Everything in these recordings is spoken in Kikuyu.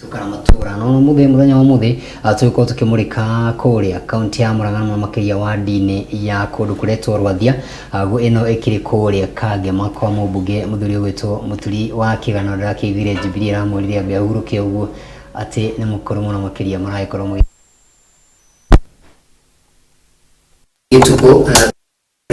Kana matũra no mũthĩ mũthenya wa mũthĩ tũgĩkorwo tũkĩmũrĩka kũrĩa kaunti ya Murang'a mũno makĩria wadi-inĩ ya kũndũ kũretwo Rwathia. Ĩno ĩkĩrĩ kũrĩa Kangema kwa mũmbunge mũthuri ũgwĩtwo Mũturi wa Kĩgano. Ndĩrakĩiguire Jubilee ĩramwĩrire ambe ahurũke ũguo atĩ nĩ mũkũrũ mũno makĩria maragĩkorwo gĩtukũ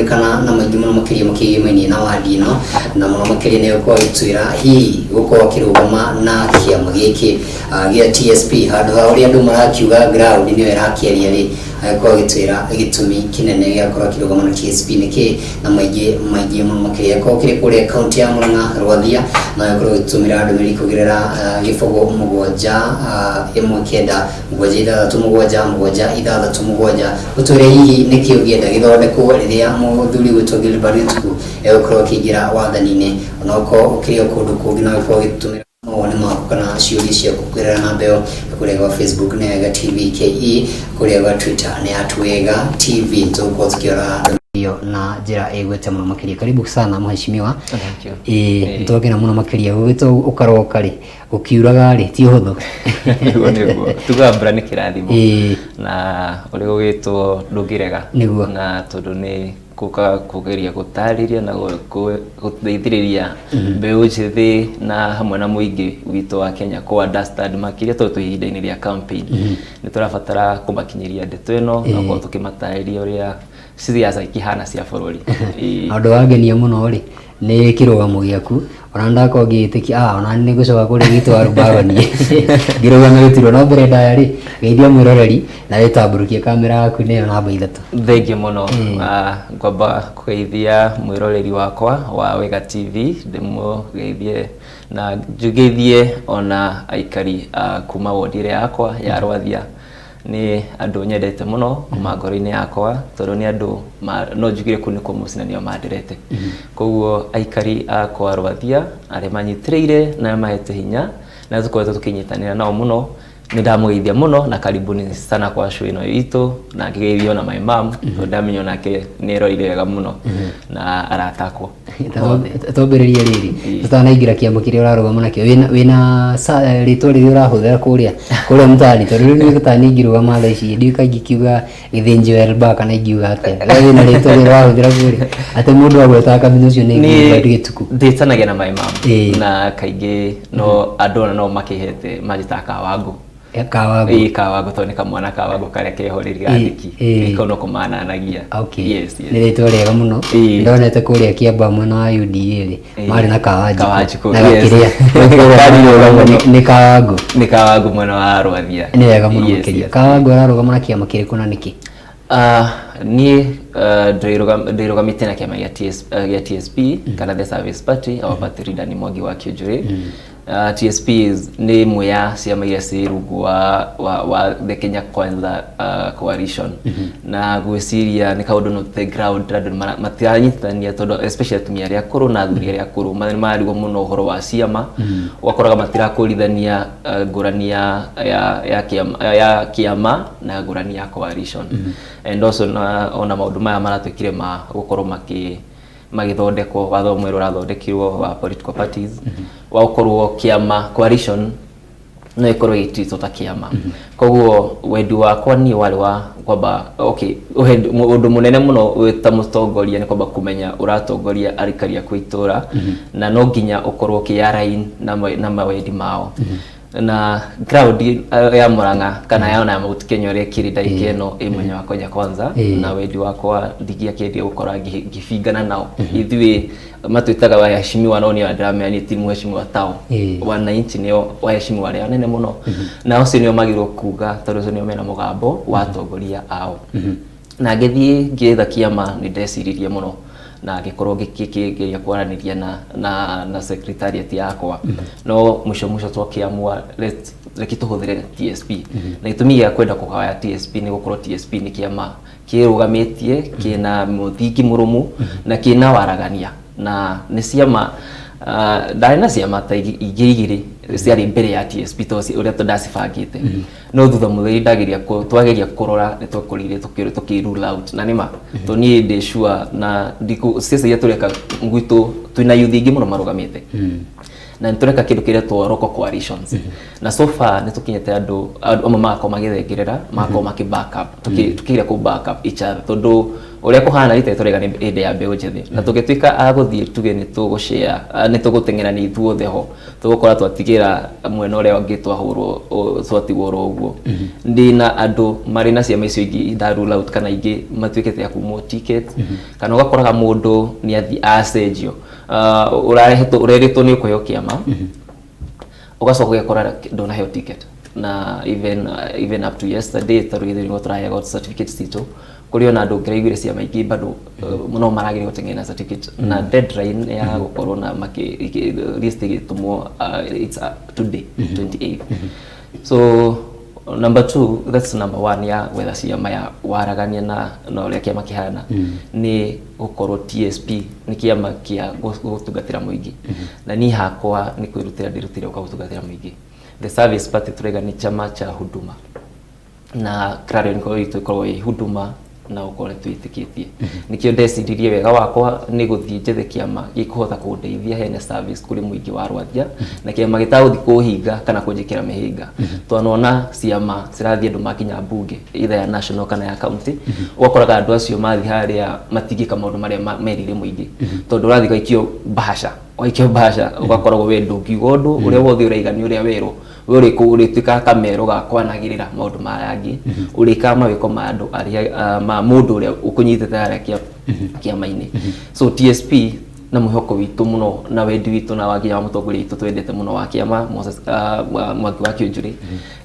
kana na maingĩ mũno makĩria makĩgĩmainie na wadi ĩno, na mũno makĩria nĩ gũkorwo agĩtwĩra hihi gũkorwo akĩrũgama na kĩama gĩkĩ gĩa TSP handũ ha ũrĩa andũ marakiuga ground nĩyo ĩrakĩaria rĩ, agĩkorwo agĩtwĩra gĩtũmi kĩnene gĩa gũkorwo akĩrũgama na TSP nĩ kĩĩ, na maingĩ maingĩ mũno makĩria. Akorwo ũkĩrĩ kũrĩa kaunti ya Murang'a Rwathia, no ũkorwo ũgĩtũmĩra ndũmĩrĩri kũgerera 07 1 9 6 7 7 6 7, ũtwĩre hihi nĩkĩ ũngĩenda gĩthondekwo rĩrĩa mũthuri ũgwĩtwo Gilbert Gĩtuku egũkorwo akĩingĩra wathani-inĩ. Onokorwo ũkĩrĩ o kũndũ kũngĩ, no ũkorwo ũgĩtũmĩra mawoni maku kana ciũria ciaku kũgerera namba ĩyo. Kũrĩa gwa Facebook nĩ Wega TV KE, kũrĩa gwa Twitter nĩ @WegaTV. Tũgũkorwo tũkĩora ĩyo na njĩra ĩgwete mũno makĩria. Karibu sana mheshimiwa. Thank you. Ĩĩ, nĩtwakena mũno makĩria gũgĩtwo ũkaroka rĩ gũkiuraga rĩ ti ũhũthũ. Nĩguo tugaga mbura nĩ kĩrathimo. Na ũrĩa ũgĩtwo ndũngĩrega. Na tondũ nĩ gũka kũgeria gũtarĩria na gũteithĩrĩria mbeũ njĩthĩ na hamwe na mũingĩ witũ wa Kenya kũ understand makĩria tondũ twĩ ihinda-inĩ rĩa campaign, nĩ tũrabatara kũmakinyĩria ndeto ĩno na gũkorwo tũkĩmatarĩria ũrĩa siasa ikĩhana cia bũrũri. Na ũndũ wangenia mũno rĩ nĩ kĩrũgamo gĩaku, ona ndakorwo ngĩtĩkia ona nĩ ngũcoka kũrĩa gwitũ wa rũbago niĩ ngĩrũgame gĩturwa. No mbere ndaya rĩ, geithia mwĩroreri na wĩtambũrũkie kamera yaku nĩyo namba 3. Thengiũ mũno. Ngwamba kũgeithia mwĩroreri wakwa wa Wega TV, ndĩmũgeithie na ngeithie ona aikari a kuma wodi ĩrĩa yakwa ya Rwathia. Nĩ andũ nyendete mũno kuma ngoro-inĩ yakwa tondũ nĩ andũ no njugire kũu nĩkuo mũciĩ na nĩo manderete. Koguo aikari akwa Rwathia arĩa manyitĩrĩire na arĩa mahete hinya na tũkoretwo tũkĩnyitanĩra nao mũno, nĩ ndamũgeithia mũno na karibuni sana kwa show ĩno itũ, na ngĩgeithio na my mom tondũ ndamenya onake nĩ eroreire wega mũno na arata akwa othe. Twambĩrĩrie rĩrĩ, tũtanaingĩra kĩama kĩrĩa ũrarũgama nakĩo, wĩna rĩtwa rĩrĩa ũrahũthĩra kũrĩa mtaani? Tondũ rĩu niĩ tani ingĩrũgama thaa ici ndiũĩ kana ingikiuga Gĩthĩnjio Elba kana ingiuga atĩa. We wĩna rĩtwa rĩrĩa ũrahũthĩra kũrĩa atĩ mũndũ agwetaga kamenya ũcio nĩ Gilbert Gĩtuku? Ndĩtanagia na my mom na kaingĩ no andũ ona no makĩhete manjĩtaga Kawangũ. Kawangũ. Ĩĩ, Kawangũ, tondũ nĩ kamwana Kawangũ karĩa kehoreri gatheki. Kau no kũmananagia. Yes. Nĩ rĩtwa rĩega mũno. Ndonete kũrĩa Kiambaa mwena wa UDA rĩ, marĩ na Kawanjikũ. Kawanjikũ, Na yes. gakĩrĩa. Karĩrũgama Nĩ Kawangũ. Nĩ Kawangũ mwena wa Rwathia. Nĩ wega mũno makĩria. Kawangũ ararũgama na kĩama kĩrĩkũ na nĩkĩ? Niĩ ndĩrũgamĩte na kĩama gĩa TSP kana The Service Party, our party leader nĩ Mwangi wa Kĩũnjũrĩ. TSP nĩ ĩmwe ya ciama iria ciĩ rungu wa the Kenya Kwanza coalition. Na ngwĩciria nĩ kaũndũ no the ground andũ matiranyitithania tondũ especially atumia arĩa akũrũ na athuri arĩa akũrũ nĩ mararigwo mũno ũhoro wa ciama, ũgakoraga matirakũrithania ngũrani ya kĩama na ngũrani ya coalition. And also na ona maũndũ maya maratuĩkire ma gũkorwo magĩthondekwo, watho mwerũ ũrathondekirwo wa political parties wa gũkorwo kĩama coalition no ĩkorwo ĩgĩtwitwo ta kĩama. Koguo wendi wakwa niĩ warĩ wa kwamba okay, ũndũ mũnene mũno wĩ ta mũtongoria nĩ kwamba kũmenya ũratongoria aikari aku a itũra, na no nginya ũkorwo ũkĩ-align na mawendi mao. Na ground ya Murang'a kana ya ona ya Mount Kenya ũrĩa ĩkĩrĩ ndagĩka ĩno ĩ mwena wa Kenya Kwanza, na wendi wakwa ndingĩakĩendire gũkorwo ngĩbingana nao. Ithuĩ matwĩtaga waheshimiwa, no niĩ ndĩramenya niĩ ti mheshimiwa tao. Wananchi nĩo waheshimiwa arĩa anene mũno, na acio nĩo magĩrĩirwo kuga tondũ acio nĩo mena mũgambo wa atongoria ao. Na ngĩthiĩ ngĩetha kĩama nĩ ndeciririe mũno na ngĩkorwo ngĩgeria kwaranĩria na secretariat yakwa, no mũico mũico twakĩamua reke tũhũthĩre TSP. Na gĩtũmi gĩa kwenda kũhoya TSP nĩ gũkorwo TSP nĩ kĩama kĩrũgamĩtie, kĩna mũthingi mũrũmu na kĩna waragania, na nĩ ciama ndarĩ na ciama ta ingĩ igĩrĩ ciarĩ mbere ya TSP tondũ ũrĩa ndacibangĩte, no thutha mũtheri ndageria twageria kũrora nĩ twakorire tũkĩ rule out. Na nĩma tondũ niĩ ndĩ sure na ndikũ ciaca iria tũreka gwitũ twĩna youth aingĩ mũno marũgamĩte. Na nĩ tũreka kĩndũ kĩretwo local coalitions, na so far nĩ tũkinyĩte andũ amwe magakorwo magĩthengerera, magakorwo makĩ back up, tukĩgeria kũ back up each other, tondũ ũrĩa kũhana rita tũraiga nĩ hĩndĩ ya mbeũ njĩthĩ, na tũngĩtuĩka a gũthiĩ tuge nĩ tũgũshare, nĩ tũgũteng'erania ithuothe ho, tũgũkora twatigĩra mwena ũrĩa ũngĩ, twahũrwo twatigwo oro ũguo. Ndĩna andũ marĩ na ciama icio ingĩ nda rule out, kana ingĩ matuĩkĩte a kumwo ticket, kana ũgakoraga mũndũ nĩ athiĩ acenjio. Ũrarehetwo, ũrerĩtwo nĩ ũkũheo kĩama, ũgacoka ũgekora ndũnaheo ticket. Na even up to yesterday, tondũ gĩthũri nĩguo tũraheagwo certificate citũ, kũrĩ ona andũ ngĩraiguire ciama ingĩ bado no marageria gũteng'era na certificate, na deadline ya gũkorwo na makĩ list ĩgĩtũmwo, it's today 28. So number two, that's number one ya gwetha ciama ya waragania na ũrĩa kĩama kĩhana, nĩ gũkorwo TSP nĩ kĩama kĩa gũtungatĩra mũingĩ, na niĩ hakwa nĩ kwĩrutĩra ndĩrutĩire gũka gũtungatĩra mũingĩ. The Service Party tũraiga nĩ chama cha huduma, na clarion call itũ ĩkoragwo ĩ huduma na gũkorwo nĩ twĩtĩkĩtie. Nĩkĩo ndeciririe wega wakwa nĩ gũthiĩ njethe kĩama gĩkũhota kũndeithia heane service kũrĩ mũingĩ wa Rwathia, na kĩama gĩtagũthiĩ kũhinga kana kũnjĩkĩra mĩhĩnga. Twanona ciama cirathiĩ, andũ makinya mbunge, either ya national kana ya county, ũgakoraga andũ acio mathiĩ harĩa matingĩka maũndũ marĩa merĩire mũingĩ, tondũ ũrathiĩ ũgaikio bahasha, waikio bahasha ũgakoragwo we ndũngiuga ũndũ, ũrĩa wothe ũraiga nĩ ũrĩa werwo. We ũrĩtuĩkaga kamero ga kwanagĩrĩra maũndũ maya angĩ, ũrĩkaga mawĩko ma andũ arĩa ma mũndũ ũrĩa ũkũnyitĩte harĩa kĩama-inĩ. So TSP na mwĩhoko witũ mũno na wendi witũ na wa nginya wa mũtongoria witũ twendete mũno wa kĩama, Moses Mwangi wa Kĩũnjũrĩ,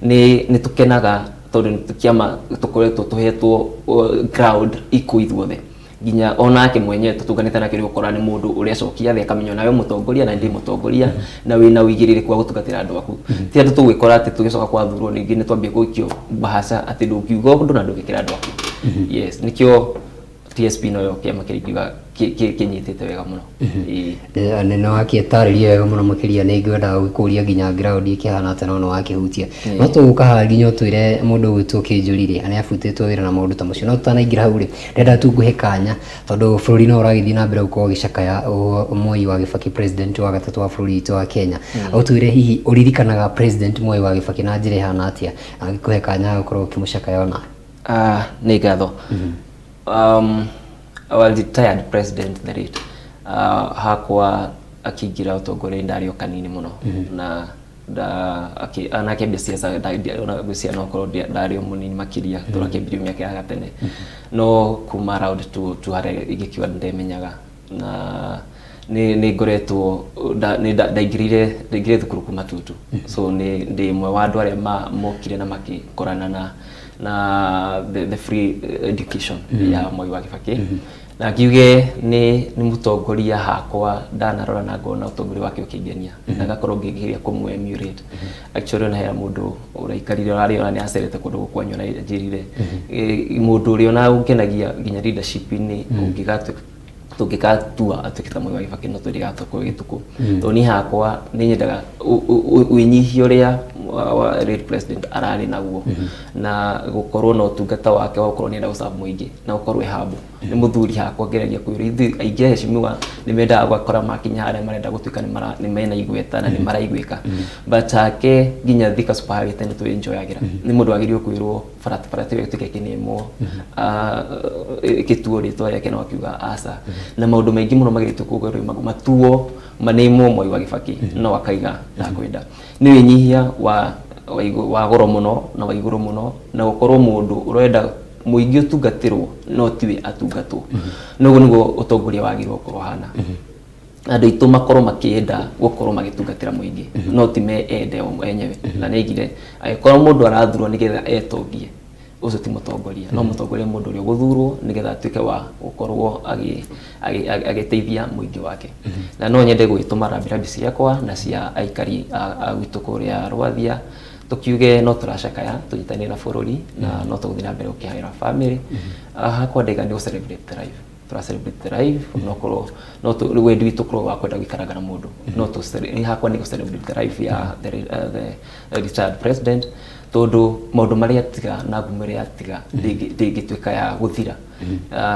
nĩ tũkenaga tondũ nĩ kĩama tũkoretwo tũhetwo ground equal ithuothe, nginya onake mwenyewe tũtunganĩte nake, nĩ ũgũkora nĩ mũndũ ũrĩa thĩ akamenya nawe mũtongoria na ndĩ mũtongoria, na wĩna ũigĩrĩrĩku wa gũtungatĩra andũ aku. Ti andũ tũgwĩkora atĩ tũgĩcoka kwathurwo ningĩ nĩ twambia gũikio bahaca atĩ ndũngiuga ũndũ na ndũngĩkĩra andũ aku. Yes, nĩkĩo TSP noyo kĩama kĩrĩa ingiuga kĩnyitĩte wega mũno. Ĩĩ. Nĩ nĩ wakĩtarĩria wega mũno makĩria. Nĩ ngwendaga gũkũria nginya ground ĩkĩhana atĩa, no nĩ wakĩhutia. No tũgũka haha nginya ũtwĩre mũndũ ũgwĩtwo Kĩnjũri rĩ, nĩ abutĩtwo wĩra na maũndũ ta macio. No tũtanaingĩra hau rĩ, ndĩrenda tu ngũhe kanya, tondũ bũrũri no ũragĩthiĩ na mbere gũkorwo ũgĩcakaya Mwai wa Kibaki, president wa gatatũ wa bũrũri witũ wa Kenya. Ũtwĩre hihi ũririkanaga President Mwai wa Kibaki na njĩra ĩhana atĩa, na ngĩkũhe kanya ga gũkorwo ũkĩmũcakaya ona. Ah, nĩ ngatho. Our retired president, the late, hakwa akĩingĩra ũtongoria ndarĩ o kanini mũno, na nda akĩambia siasa ona ngwĩciria no korwo ndarĩ o mũnini makĩria, tondũ akĩambirie mĩaka ya gatene, no kuma around tu harĩa ingĩkiuga nĩndemenyaga na nĩ ngoretwo nĩ ndaingĩrire thukuru kuma tutu. So nĩ ndĩ ũmwe wa andũ arĩa mokire na makĩkorana na the free education ya Mwai wa Kibaki, na ngiuge nĩ mũtongoria hakwa ndanarora na ngona ũtongoria wake ũkĩngenia, na ngakorwo ngĩgeria kũmũ emulate. Actually, ona hena mũndũ ũraikarire ũrarĩ ona nĩ acerete kũndũ gũkũ kwanyu na anjĩrire mũndũ ũrĩa ona ũngenagia nginya leadership-inĩ ũngĩgatuĩka tũngĩgatua atuĩke ta Mwai wa Kibaki, no tũrĩgatua gĩtukũ, tondũ niĩ hakwa nĩ nyendaga wĩnyihia ũrĩa wa late president ararĩ naguo, na gũkorwo na ũtungata wake wa gũkorwo nĩenda gũserve mũingĩ na gũkorwo e humble. Nĩ mũthuri hakwa ngeragia kwĩra ithuĩ aingĩ aheshimiwa nĩ mendaga gũgakora makinya harĩa marenda gũtuĩka nĩ mena igweta na nĩ maraiguĩka, but ake nginya Thika Super Highway tene tũ enjoyagĩra. Nĩ mũndũ wagĩrĩirwo kwĩrwo barabara ĩyo ĩtuĩke ĩkĩnĩmwo, ĩgĩtuo rĩtwa rĩake, no akiuga aca, na maũndũ maingĩ mũno magĩrĩtwo kũgarũrwo matuo manĩmwo Mwai wa Kibaki, no akaiga ndakwenda. Nĩ wĩnyihia wa goro mũno na wa igũrũ mũno, na gũkorwo mũndũ ũrenda mũingĩ ũtungatĩrwo no tiwe atungatwo. Noguo nĩguo ũtongoria wagĩrĩirwo gũkorwo ũhana, andũ aitũ makorwo makĩenda gũkorwo magĩtungatĩra mũingĩ, no ti me ende o enyewe. Na nĩ aigire angĩkorwo mũndũ arathurwo nĩgetha etongie, ũcio ti mũtongoria. No mũtongoria mũndũ ũrĩa ũgũthurwo nĩgetha atuĩke wa gũkorwo agĩteithia mũingĩ wake. Na no nyende gwĩtũma rambirambi ciakwa na cia aikari a gwitũ kũrĩa Rwathia, tũkiuge no tũracakaya tũnyitanĩre na bũrũri, na no tũgũthiĩ na mbere gũkĩhaĩra family. Hakwa ndaiga nĩ gũ celebrate life. Tũra celebrate the life, no korwo no tu wendi witũ korwo wa kwenda gũikaranga na mũndũ, no tũ hakwa nĩ gũ celebrate the life ya the retired president, tondũ maũndũ marĩa atiga na ngumo ĩrĩa atiga ndĩngĩtuĩka ya gũthira.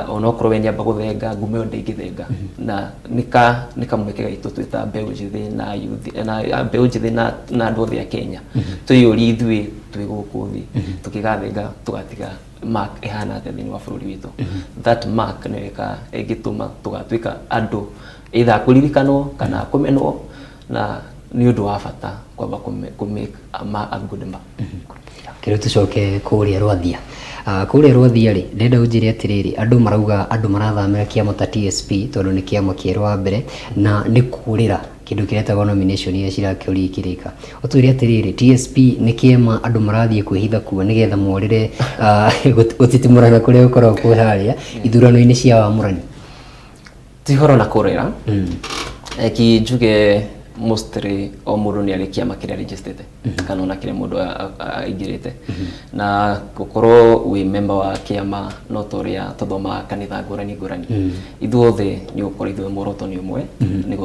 Onokorwo we nĩamba gũthenga, ngumo ĩyo ndĩngĩthenga, na nĩ kamweke gaitũ twĩ ta mbeũ njĩthĩ na youth na mbeũ njĩthĩ na andũ othe a Kenya, twĩyũrie ithuĩ twĩ gũkũ thĩ tũkĩgathenga tũgatiga mark ĩhana atĩa thĩinĩ wa bũrũri witũ. That mark nĩyo ĩngĩtũma tũgatuĩka andũ either kũririkanwo kana kũmenwo, na nĩ ũndũ wa bata kwamba kũ make a good mark. Kĩrĩu tũcoke kũrĩa Rwathia. Kũrĩa Rwathia rĩ, ndĩrenda ũnjĩre atĩrĩrĩ, andũ marauga andũ marathamĩra kĩama ta TSP tondũ nĩ kĩama kĩerũ wa mbere na nĩ kũrĩra kĩndũ kĩretagwo nomination iria cirakĩũria ikĩrĩka. Ũtwĩre atĩrĩrĩ, TSP nĩ kĩama andũ marathiĩ kwĩhitha kuo nĩgetha morĩre gũtitimũrana kũrĩa gũkoragwo kwĩ harĩa ithurano-inĩ cia wamũrani? Ti horo na kũrĩra. Eki njuge mostly o mũndũ nĩ arĩ kĩama kĩrĩa registered kana ona kĩrĩa mũndũ aingĩrĩte, na gũkorwo wĩ member wa kĩama no ta ũrĩa tũthomaga kanitha ngũrani ngũrani. Ithuothe nĩ ũgũkora ithuothe muoroto nĩ ũmwe, nĩ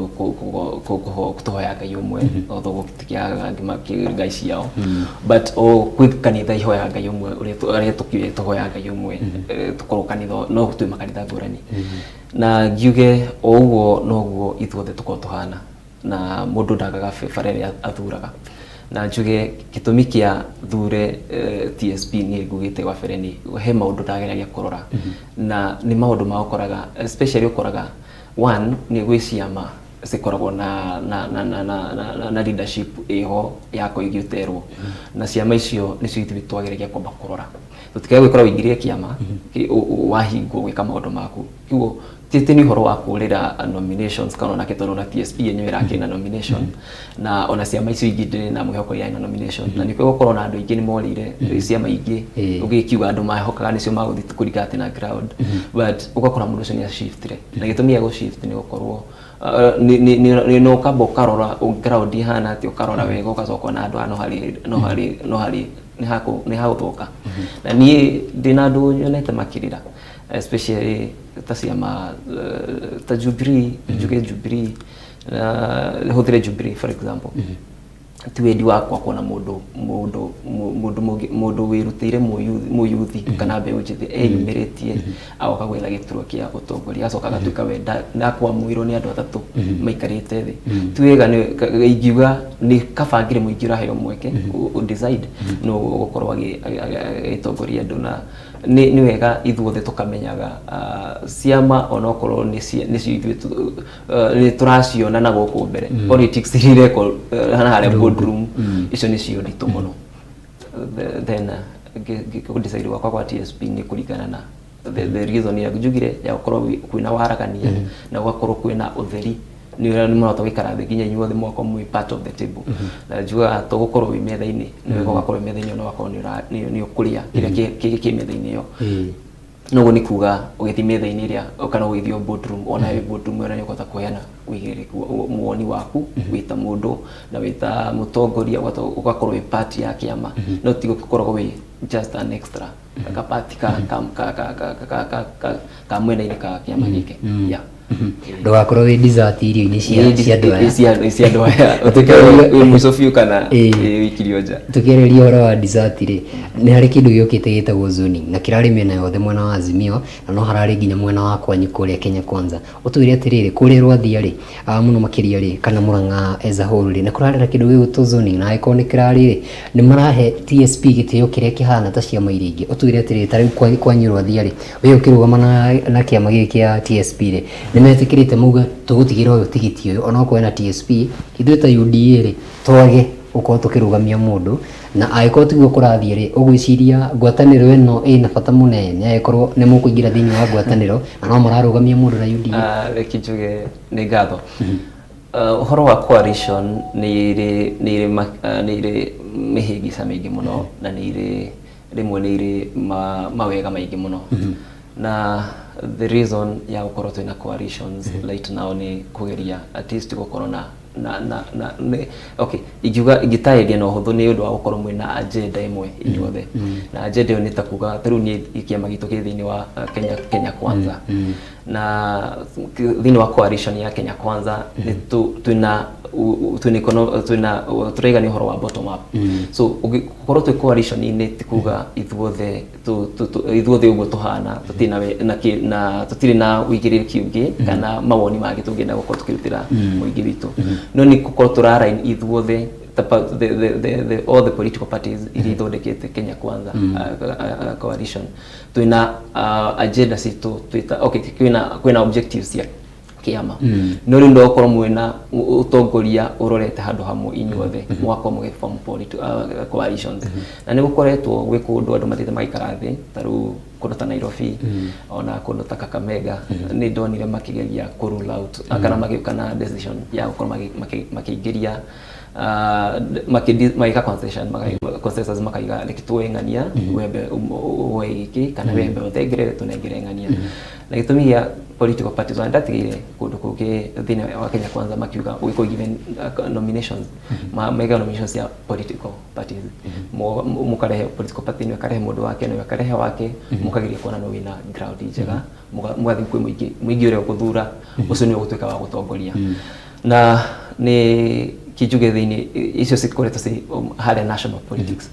tũhoya Ngai ũmwe, although gũtikĩagaga angĩ ngai ciao, but o kwĩ kanitha ihoyaga Ngai ũmwe ũrĩa arĩa tũkiũĩ tũhoyaga Ngai ũmwe. Tũkorwo kanitha no twĩ makanitha ngũrani, na ngiuge o ũguo noguo ithuothe tũkorwo tũhana, na mũndũ ndagaga bara ĩrĩa athuraga. Na njuge gĩtũmi kĩa thure TSP niĩ ngugĩte wa mbere nĩ he maũndũ ndageragia kũrora, na nĩ maũndũ ma ũkoraga, especially ũkoraga one nĩ gwĩ ciama cikoragwo na leadership ĩho ya kũigĩterwo, na ciama icio nĩcio ithuĩ twageragia kwamba kũrora tũtikae gwĩkora ũingĩrire kĩama wahingwo gwĩka maũndũ maku. Koguo ti nĩ ũhoro wa kũrĩra nominations kana onake, tondũ ona TSP yenyewe ĩrakĩrĩ na nomination, na ona ciama icio ingĩ ndĩrĩ na mwĩhoko irarĩ na nomination, na nĩkĩo gũkorwo na andũ aingĩ nĩ morĩire ciama ingĩ. Ũgĩkiuga andũ mahokaga nĩcio magũthiĩ kũringa atĩ na ground, but ũgakora mũndũ ũcio nĩ ashiftire, na gĩtũmi gĩa gũshift nĩ gũkorwo nĩ ũkamba ũkarora ground ihana atĩa, ũkarora wega, ũgacoka na andũ aya no harĩ nĩ hagũthũka. Na niĩ ndĩna andũ nyonete makĩrĩra, especially ta ciama ta Jubilee. Njuge Jubilee, hũthĩre Jubilee for example. Ti wendi wakwa kuona mũndũ wĩrutĩire, mũyuthi kana mbeũ njĩthĩ eyumĩrĩtie agoka gwetha gĩturwa kĩa ũtongoria, acoka agatuĩka we ndakwamũirwo nĩ andũ atatũ maikarĩte thĩ. Ti wega. Ingiuga nĩ kaba ngĩrĩ mũingĩ ũraheo mweke decide no ũgũkorwo agĩtongoria andũ, na nĩ wega ithuothe tũkamenyaga ciama onokorwo nĩcio ithuĩ nĩ tũraciona na gũkũ mbere, politics iria irekwo na harĩa boardroom icio nĩcio nditũ mũno. Then decide gwakwa kwa TSP nĩ kũringana na the reason ya njugire ya gũkorwo kwĩna waragania na gũgakorwo kwĩna ũtheri, nĩ ũrĩa nĩ mũrahota gũikara thĩ nginya inyuothe mũgakorwo mwĩ part of the table. Na njugaga to gũkorwo wĩ metha-inĩ, nĩ wega ũgakorwo wĩ metha-inĩ ona ũgakorwo nĩ ũkũrĩa kĩrĩa kĩ metha-inĩ ĩyo. Noguo nĩ kuga ũgĩthiĩ metha-inĩ ĩrĩa kana ũgĩthiĩ o boardroom, ona wĩ boardroom ĩyo nĩ ũkũhota kũheana ũigĩrĩrĩku muoni waku wĩ ta mũndũ na wĩ ta mũtongoria, ũgakorwo wĩ part ya kĩama, no ti gũkoragwo wĩ just an extra kapati ka mwena-inĩ ka kĩama gĩkĩ, yeah. Ndũgakorwo wĩ dessert irio-inĩ cia andũ aya. Cia andũ aya, ũtuĩke wĩ mũico biũ kana wĩikirio nja. Tũkĩarĩria ũhoro wa dessert rĩ, nĩ harĩ kĩndũ gĩũkĩte gĩtagwo zoning, na kĩrarĩ mĩena yothe, mwena wa Azimio na no hararĩ nginya mwena wa kwanyu kũrĩa Kenya Kwanza. Ũtwĩre atĩrĩrĩ, kũrĩa Rwathia rĩ, mũno makĩria rĩ, kana Murang'a as a whole rĩ, nĩ kũrarĩ na kĩndũ gĩgwĩtwo zoning? Na angĩkorwo nĩ kĩrarĩ rĩ, nĩ marahe TSP gĩtĩo kĩrĩa kĩhana ta ciama iria ingĩ? Ũtwĩre atĩrĩrĩ, ta rĩu kwanyu Rwathia rĩ, we ũkĩrũgama na kĩama gĩkĩ kĩa TSP rĩ, nĩ metĩkĩrĩte mauga tũgũtigĩra ũyũ tigiti ũyũ onokorwo ena TSP, ithuĩ ta UDA rĩ twage gũkorwo tũkĩrũgamia mũndũ? Na angĩkorwo tiguo kũrathiĩ rĩ, ũgwĩciria ngwatanĩro ĩno ĩna bata mũnene angĩkorwo nĩ mũkũingĩra thĩinĩ wa ngwatanĩro na no mararũgamia mũndũ na UDA? Reke njuge nĩ ngatho. Ũhoro wa coalition nĩ irĩ mĩhĩngĩca mĩingĩ mũno, na nĩ irĩ rĩmwe nĩ irĩ mawega maingĩ mũno. Na the reason ya gũkorwo twĩna coalitions right now nĩ kũgeria at least gũkorwo na nĩ okay, ingiuga ingĩtarĩria na ũhũthũ, nĩ ũndũ wa gũkorwo mwĩna agenda ĩmwe inyuothe. Na agenda ĩyo nĩ ta kuga ta rĩu niĩ kĩama gitũ kĩ thĩinĩ wa Kenya Kwanza. Na thĩinĩ wa coalition ya Kenya Kwanza nĩ twĩna twĩna tũraiga nĩ ũhoro wa bottom up. So ũngĩkorwo twĩ coalition-inĩ, ti kuga ithuothe ithuothe ũguo tũhana tũtirĩ na na tũtirĩ na ũigĩrĩrĩki ũngĩ kana mawoni mangĩ tũngĩenda gũkorwo tũkĩrutĩra mũingĩ witũ, no nĩ gũkorwo tũra ithuothe the, all the political parties iria ithondekete Kenya Kwanza coalition, twina agenda citũ twita, okay, kwina objectives cia kĩama, no rĩu ndokorwo mwĩna ũtongoria ũrorete handũ hamwe, inyuothe mũgakorwo mũgĩform coalitions. Na nĩ gũkoretwo gwĩ kũndũ andũ mathiĩte magaikara thĩ, ta rĩu kũndũ ta Nairobi, ona kũndũ ta Kakamega, nĩ ndonire makĩgeria kũ rule out kana magĩũka na decision ya gũkorwo makĩingĩria magĩka concession, consensus, makaiga reke tuoe ng'ania, wembe woe gĩkĩ kana wembe ũthengerere tũnengere ng'ania. Na gĩtũmi gĩa political parties, ona ndatigĩire kũndũ kũngĩ thĩinĩ wa Kenya Kwanza makiuga ũgĩkorwo given nominations, mega nominations cia political parties, mũkarehe political party ĩno ĩkarehe mũndũ wake, nayo ĩkarehe wake, mũkageria kuona no wĩna ground njega, mũgathiĩ kwĩ mũingĩ. Mũingĩ ũrĩa ũgũthura, ũcio nĩwe ũgũtuĩka wa gũtongoria. Na nĩ kinjuge thĩinĩ icio cikoretwo ci harĩa national politics,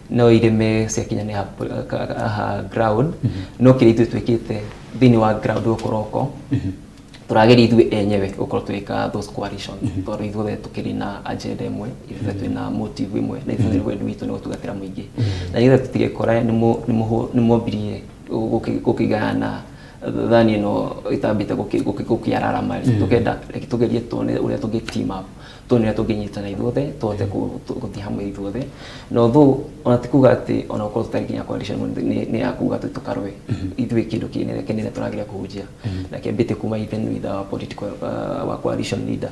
no irĩme ciakinya nĩ ha ground. No kĩrĩa ithuĩ twĩkĩte thĩinĩ wa ground gũkũ roko, tũrageria ithuĩ enyewe gũkorwo twĩka those coalitions, tondũ ithuothe tũkĩrĩ na agenda ĩmwe, ithuothe twĩna motive ĩmwe, na ithuothe wendi witũ nĩ gũtungatĩra mũingĩ, na nĩgetha tũtigekore nĩ mwambirie gũkĩgayana thani ĩno ĩtambĩte gũkĩararama rĩ, tũkenda reke tũgerie tuone ũrĩa tũngĩ team up, tuone ũrĩa tũngĩnyitana ithuothe, tũhote gũthiĩ hamwe ithuothe. Na although ona ti kuga atĩ ona gũkorwo tũtarĩ nginya coalition nĩ ya kuga atĩ tũkarũe ithuĩ, kĩndũ kĩnene kĩnene tũrageria kũhunjia na kĩambĩte kuma even with our political our coalition leader,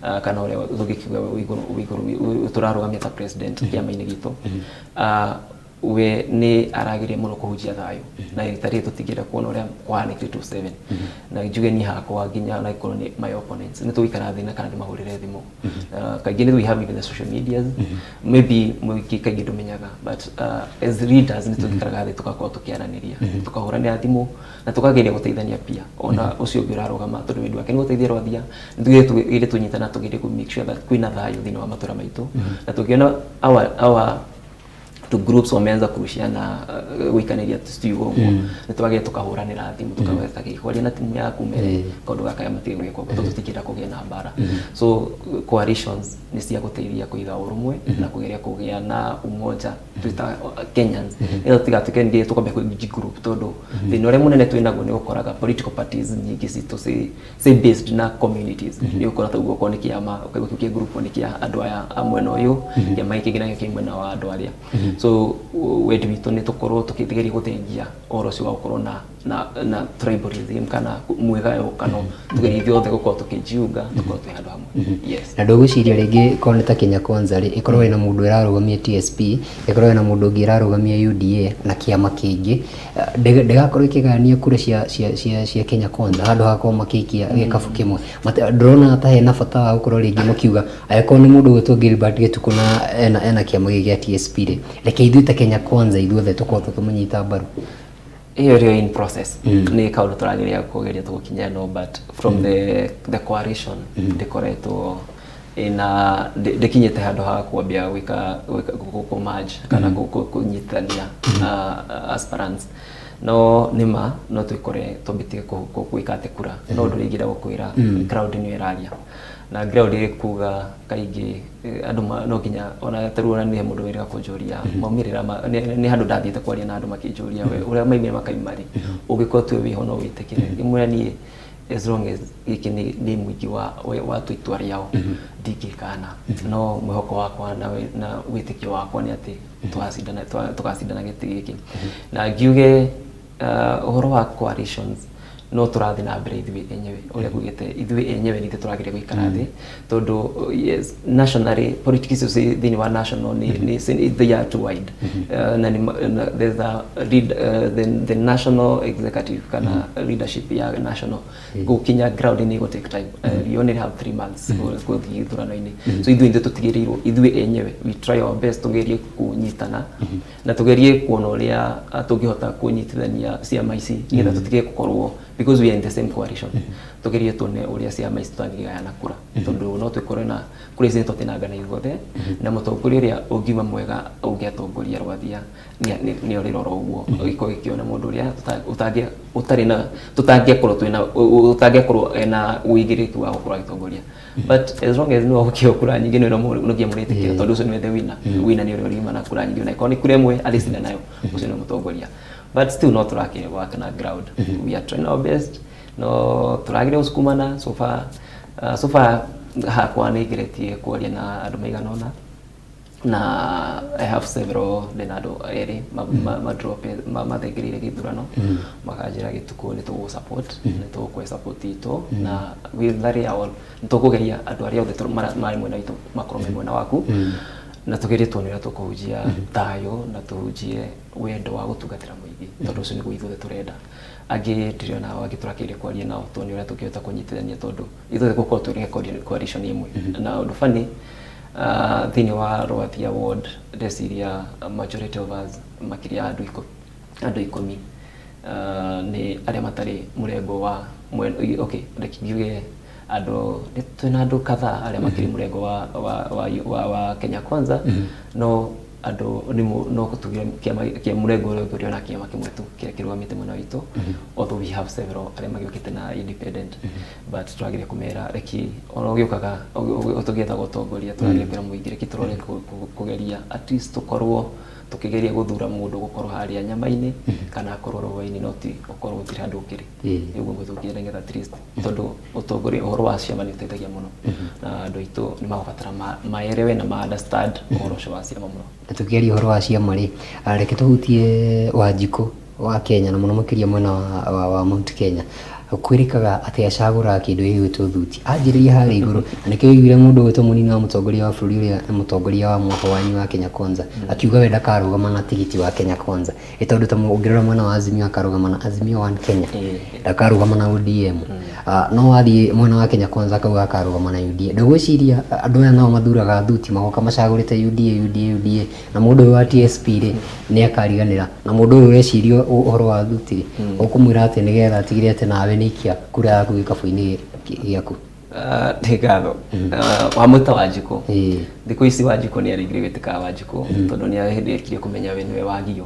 kana ũrĩa tũngĩkiuga wĩ igũrũ tũrarũgamia ta president kĩama-inĩ gitũ, we nĩ arageria mũno kũhunjia thayũ, na rita rĩrĩ tũtingĩenda kuona ũrĩa kũhanĩkire 27. Na njuge niĩ hakwa, nginya ona ĩkorwo nĩ my opponents, nĩ tũgũikara thĩ na kana ndĩmahũrĩre thimũ. Kaingĩ nĩ we have even the social medias, maybe mũingĩ kaingĩ ndũmenyaga, but as leaders nĩ tũgĩikaraga thĩ, tũgakorwo tũkĩaranĩria, tũkahũranĩra thimũ na tũkageria gũteithania pia ona ũcio ũngĩ ũrarũgama, tondũ wendi wake nĩ gũteithia rwathia. Nĩ tũgerie tũnyitana, tũgerie kũ make sure that kwĩna thayũ thĩinĩ wa matũra maitũ. Na tũngĩona our two groups wameanza kurushiana, gũikanĩria ciugo ũguo, nĩ twagĩrĩire tũkahũranĩra thimũ, tukaweta kwaria na timu yaku, mere kaũndũ gaka matige gwĩkwo, tondũ tũtingĩenda kũgĩa na mbara. So coalitions nĩ cia gũteithia kũiga ũrũmwe na kũgeria kũgĩa na umoja twĩta Kenyans, nĩgetha tũtigatuĩke ningĩ tũkwambia kwĩ group, tondũ thĩna ũrĩa mũnene twĩ naguo nĩ gũkoraga political parties nyingĩ citũ ci based na communities. Nĩ ũkora ta ũguo okorwo nĩ kĩama, ũkaigua kĩu kĩ group nĩ kĩa andũ aya a mwena ũyũ, kĩama gĩkĩ nakĩo kĩ mwena wa andũ arĩa. So wendi witũ nĩ tũkorwo tũkĩgeria gũthengia ũhoro ũcio wa gũkorwo na tribalism kana mwĩgayo, kana tugerie ithuothe gũkorwo tũkĩjiunga, tũkorwo twĩ handũ hamwe, yes. Na ndũgwĩciria rĩngĩ korwo nĩ ta Kenya Kwanza rĩ, ĩkorwo ĩna mũndũ ĩrarũgamia TSP, ĩkorwo ĩna mũndũ ũngĩ ĩrarũgamia UDA na kĩama kĩngĩ, ndĩgakorwo ĩkĩgayania kura cia Kenya Kwanza handũ ha gũkorwo makĩikia gĩkabu kĩmwe? Ndũrona ta hena bata wa gũkorwo rĩngĩ makiuga angĩkorwo nĩ mũndũ ũgwĩtwo Gilbert Gĩtukũ na ena kĩama gĩkĩ gĩa TSP rĩ, reke ithuĩ ta Kenya Kwanza ithuothe tũkorwo tũkĩmũnyita mbaru? Ĩyo ĩrĩ in process, nĩ kaũndũ tũrageria kũgeria tũgũkinyia, no but from the coalition ndĩkoretwo ĩna ndĩkinyĩte handũ ha kwambia gwĩka kũ merge kana kũnyitithania aspirants. No nĩma no twĩkore twambĩtie gwĩka atĩ kura, no ũndũ ũrĩa ingĩenda gũkwĩra, crowd nĩyo ĩraria, na ground ĩrĩ kuga kaingĩ andũ no nginya ona ta rĩu ona nĩ mũndũ wĩrĩga kũnjũria maumĩrĩra nĩ handũ ndathiĩte kwaria na andũ makĩnjũria we ũrĩa maumĩrĩra makaima rĩ, ũngĩkorwo tuwe wĩho no wĩtĩkĩre imwe. Niĩ as long as gĩkĩ nĩ mũingĩ wa itua rĩao, ndingĩkana, no mwĩhoko wakwa na wĩtĩkio wakwa nĩ atĩ tũgacindana gĩtĩ gĩkĩ. Na ngiuge ũhoro wa coalitions, no tũrathiĩ na mbere ithuĩ enyewe, ũrĩa ngugĩte, ithuĩ enyewe nĩ ithuĩ tũrageria gũikara thĩ, tondũ yes, nationally politics icio ci thĩinĩ wa national nĩ they are too wide. Na nĩ there's a lead, the national executive kana leadership ya national gũkinya ground nĩ ĩgũ take time. You only have 3 months gũthiĩ gĩthurano-inĩ, so ithuĩ ithuĩ tũtigĩrĩirwo ithuĩ enyewe, we try our best tũgerie kũnyitana na tũgerie kuona ũrĩa tũngĩhota kũnyitithania ciama ici, nĩgetha tũtige gũkorwo Because we are in the same coalition, tugerie tuone uria ciama ici tutangĩgayana kura, tondu no twikorwe na kura ici nĩtwatinangana ithuothe, na mũtongoria ũrĩa ũngiuma mwega ũngĩatongoria Rwathia nĩ ũrĩrora ũguo gĩkorwo gĩkĩona mũndũ ũrĩa ũtarĩ na tũtangĩakorwo twĩna ũtangĩakorwo ena ũigĩrĩrĩki wa gũkorwo agĩtongoria. But as long as nĩwe ũgũkĩheo kura nyingĩ, nĩwe no nginya mũrĩtĩkĩra, tondũ ũcio nĩwe the winner. Winner nĩ ũrĩa ũriuma na kura nyingĩ, na ĩkorwo nĩ kura ĩmwe arĩcinda nayo, ũcio nĩwe mũtongoria. But still no tũrakĩ work na ground, we are trying our best, no tũrageria gũsukumana. So far hakwa nĩ ngeretie kwaria na andũ maigana ũna, na I have several, ndĩna andũ erĩ ma drop mathengereire gĩthurano, makanjĩra gĩtukũ nĩ tũgũ support, nĩ tũgũkũhe support itũ, na we rally all, nĩ tũkũgeria andũ arĩa othe marĩ mwena witũ makorwo me mwena waku, na tũgerie tuone ũrĩa tũkũhunjia thayũ na tũhunjie wendo wa gũtungatĩra mũingĩ, tondũ ũcio nĩguo ithuothe tũrenda. Angĩ ndĩrona nao, angĩ tũrakĩria kwaria nao tuone ũrĩa tũngĩhota kũnyitithania, tondũ ithuothe gũkorwo tũrĩ coalition ĩmwe. Na ũndũ funny, thĩinĩ wa Rwathia ward, ndeciria majority of us, makĩria ya andũ 10, nĩ arĩa matarĩ mũrengo wa okay, reke ngiuge andũ nĩ twĩna andũ kadhaa arĩa makĩrĩ mũrengo wa Kenya Kwanza, no andũ nĩ no tuge kĩama kĩa mũrengo ũrĩa ũngĩ ũrĩ ona kĩama kĩmwe tu kĩrĩa kĩrũgamĩte mwena witũ, although we have several arĩa magĩũkĩte na independent. But tũrageria kũmera reki ona ũgĩũkaga tũgĩetha gũtongoria, tũrageria kwĩra mũingĩ reki tũrore kũgeria at least tũkorwo tũkĩgeria gũthura mũndũ gũkorwo harĩa nyama-inĩ kana akorwo rũa-inĩ, no ti ũkorwo gũtirĩ handũ ũkĩrĩ. Ũguo nĩguo tũngĩenda, nĩgetha at least, tondũ ũtongoria ũhoro wa ciama nĩ ũteithagia mũno, na andũ aitũ nĩ magũbatara maerewe na ma understand ũhoro ũcio wa ciama mũno. Na tũkĩaria ũhoro wa ciama rĩ, reke tũhutie Wanjikũ wa Kenya, na mũno makĩria mwena wa Mount Kenya. Kwĩrĩkaga atĩ acagũraga kĩndũ gĩgwĩtwo thuti anjĩrĩria harĩa igũrũ, na nĩkĩo ũiguire mũndũ ũgwĩtwo mũnini wa mũtongoria wa bũrũri, ũrĩa nĩ mũtongoria wa mwako wanyu wa Kenya Kwanza, akiuga we ndakarũgama na tigiti wa Kenya Kwanza, ĩ tondũ ta ũngĩrora mwena wa Azimio, akarũgama na Azimio One Kenya, ndakarũgama na ODM. No wathiĩ mwena wa Kenya Kwanza, akauga akarũgama na UDA. Ndũgwĩciria andũ aya nao mathuraga thuti magoka macagũrĩte UDA, UDA, UDA, na mũndũ ũyũ wa TSP rĩ nĩ akariganĩra, na mũndũ ũyũ ũreciria ũhoro wa thuti rĩ, ũkũmwĩra atĩ nĩgetha atigĩre atĩ nawe nĩ ikia kura yaku gĩkabũ-inĩ gĩaku? Nĩ ngatho. Wamwĩta Wanjikũ, thikũ ici Wanjikũ nĩ arĩgire gwĩtĩka Wanjikũ, tondũ nĩ hĩndĩ ekire kũmenya we nĩwe wagio.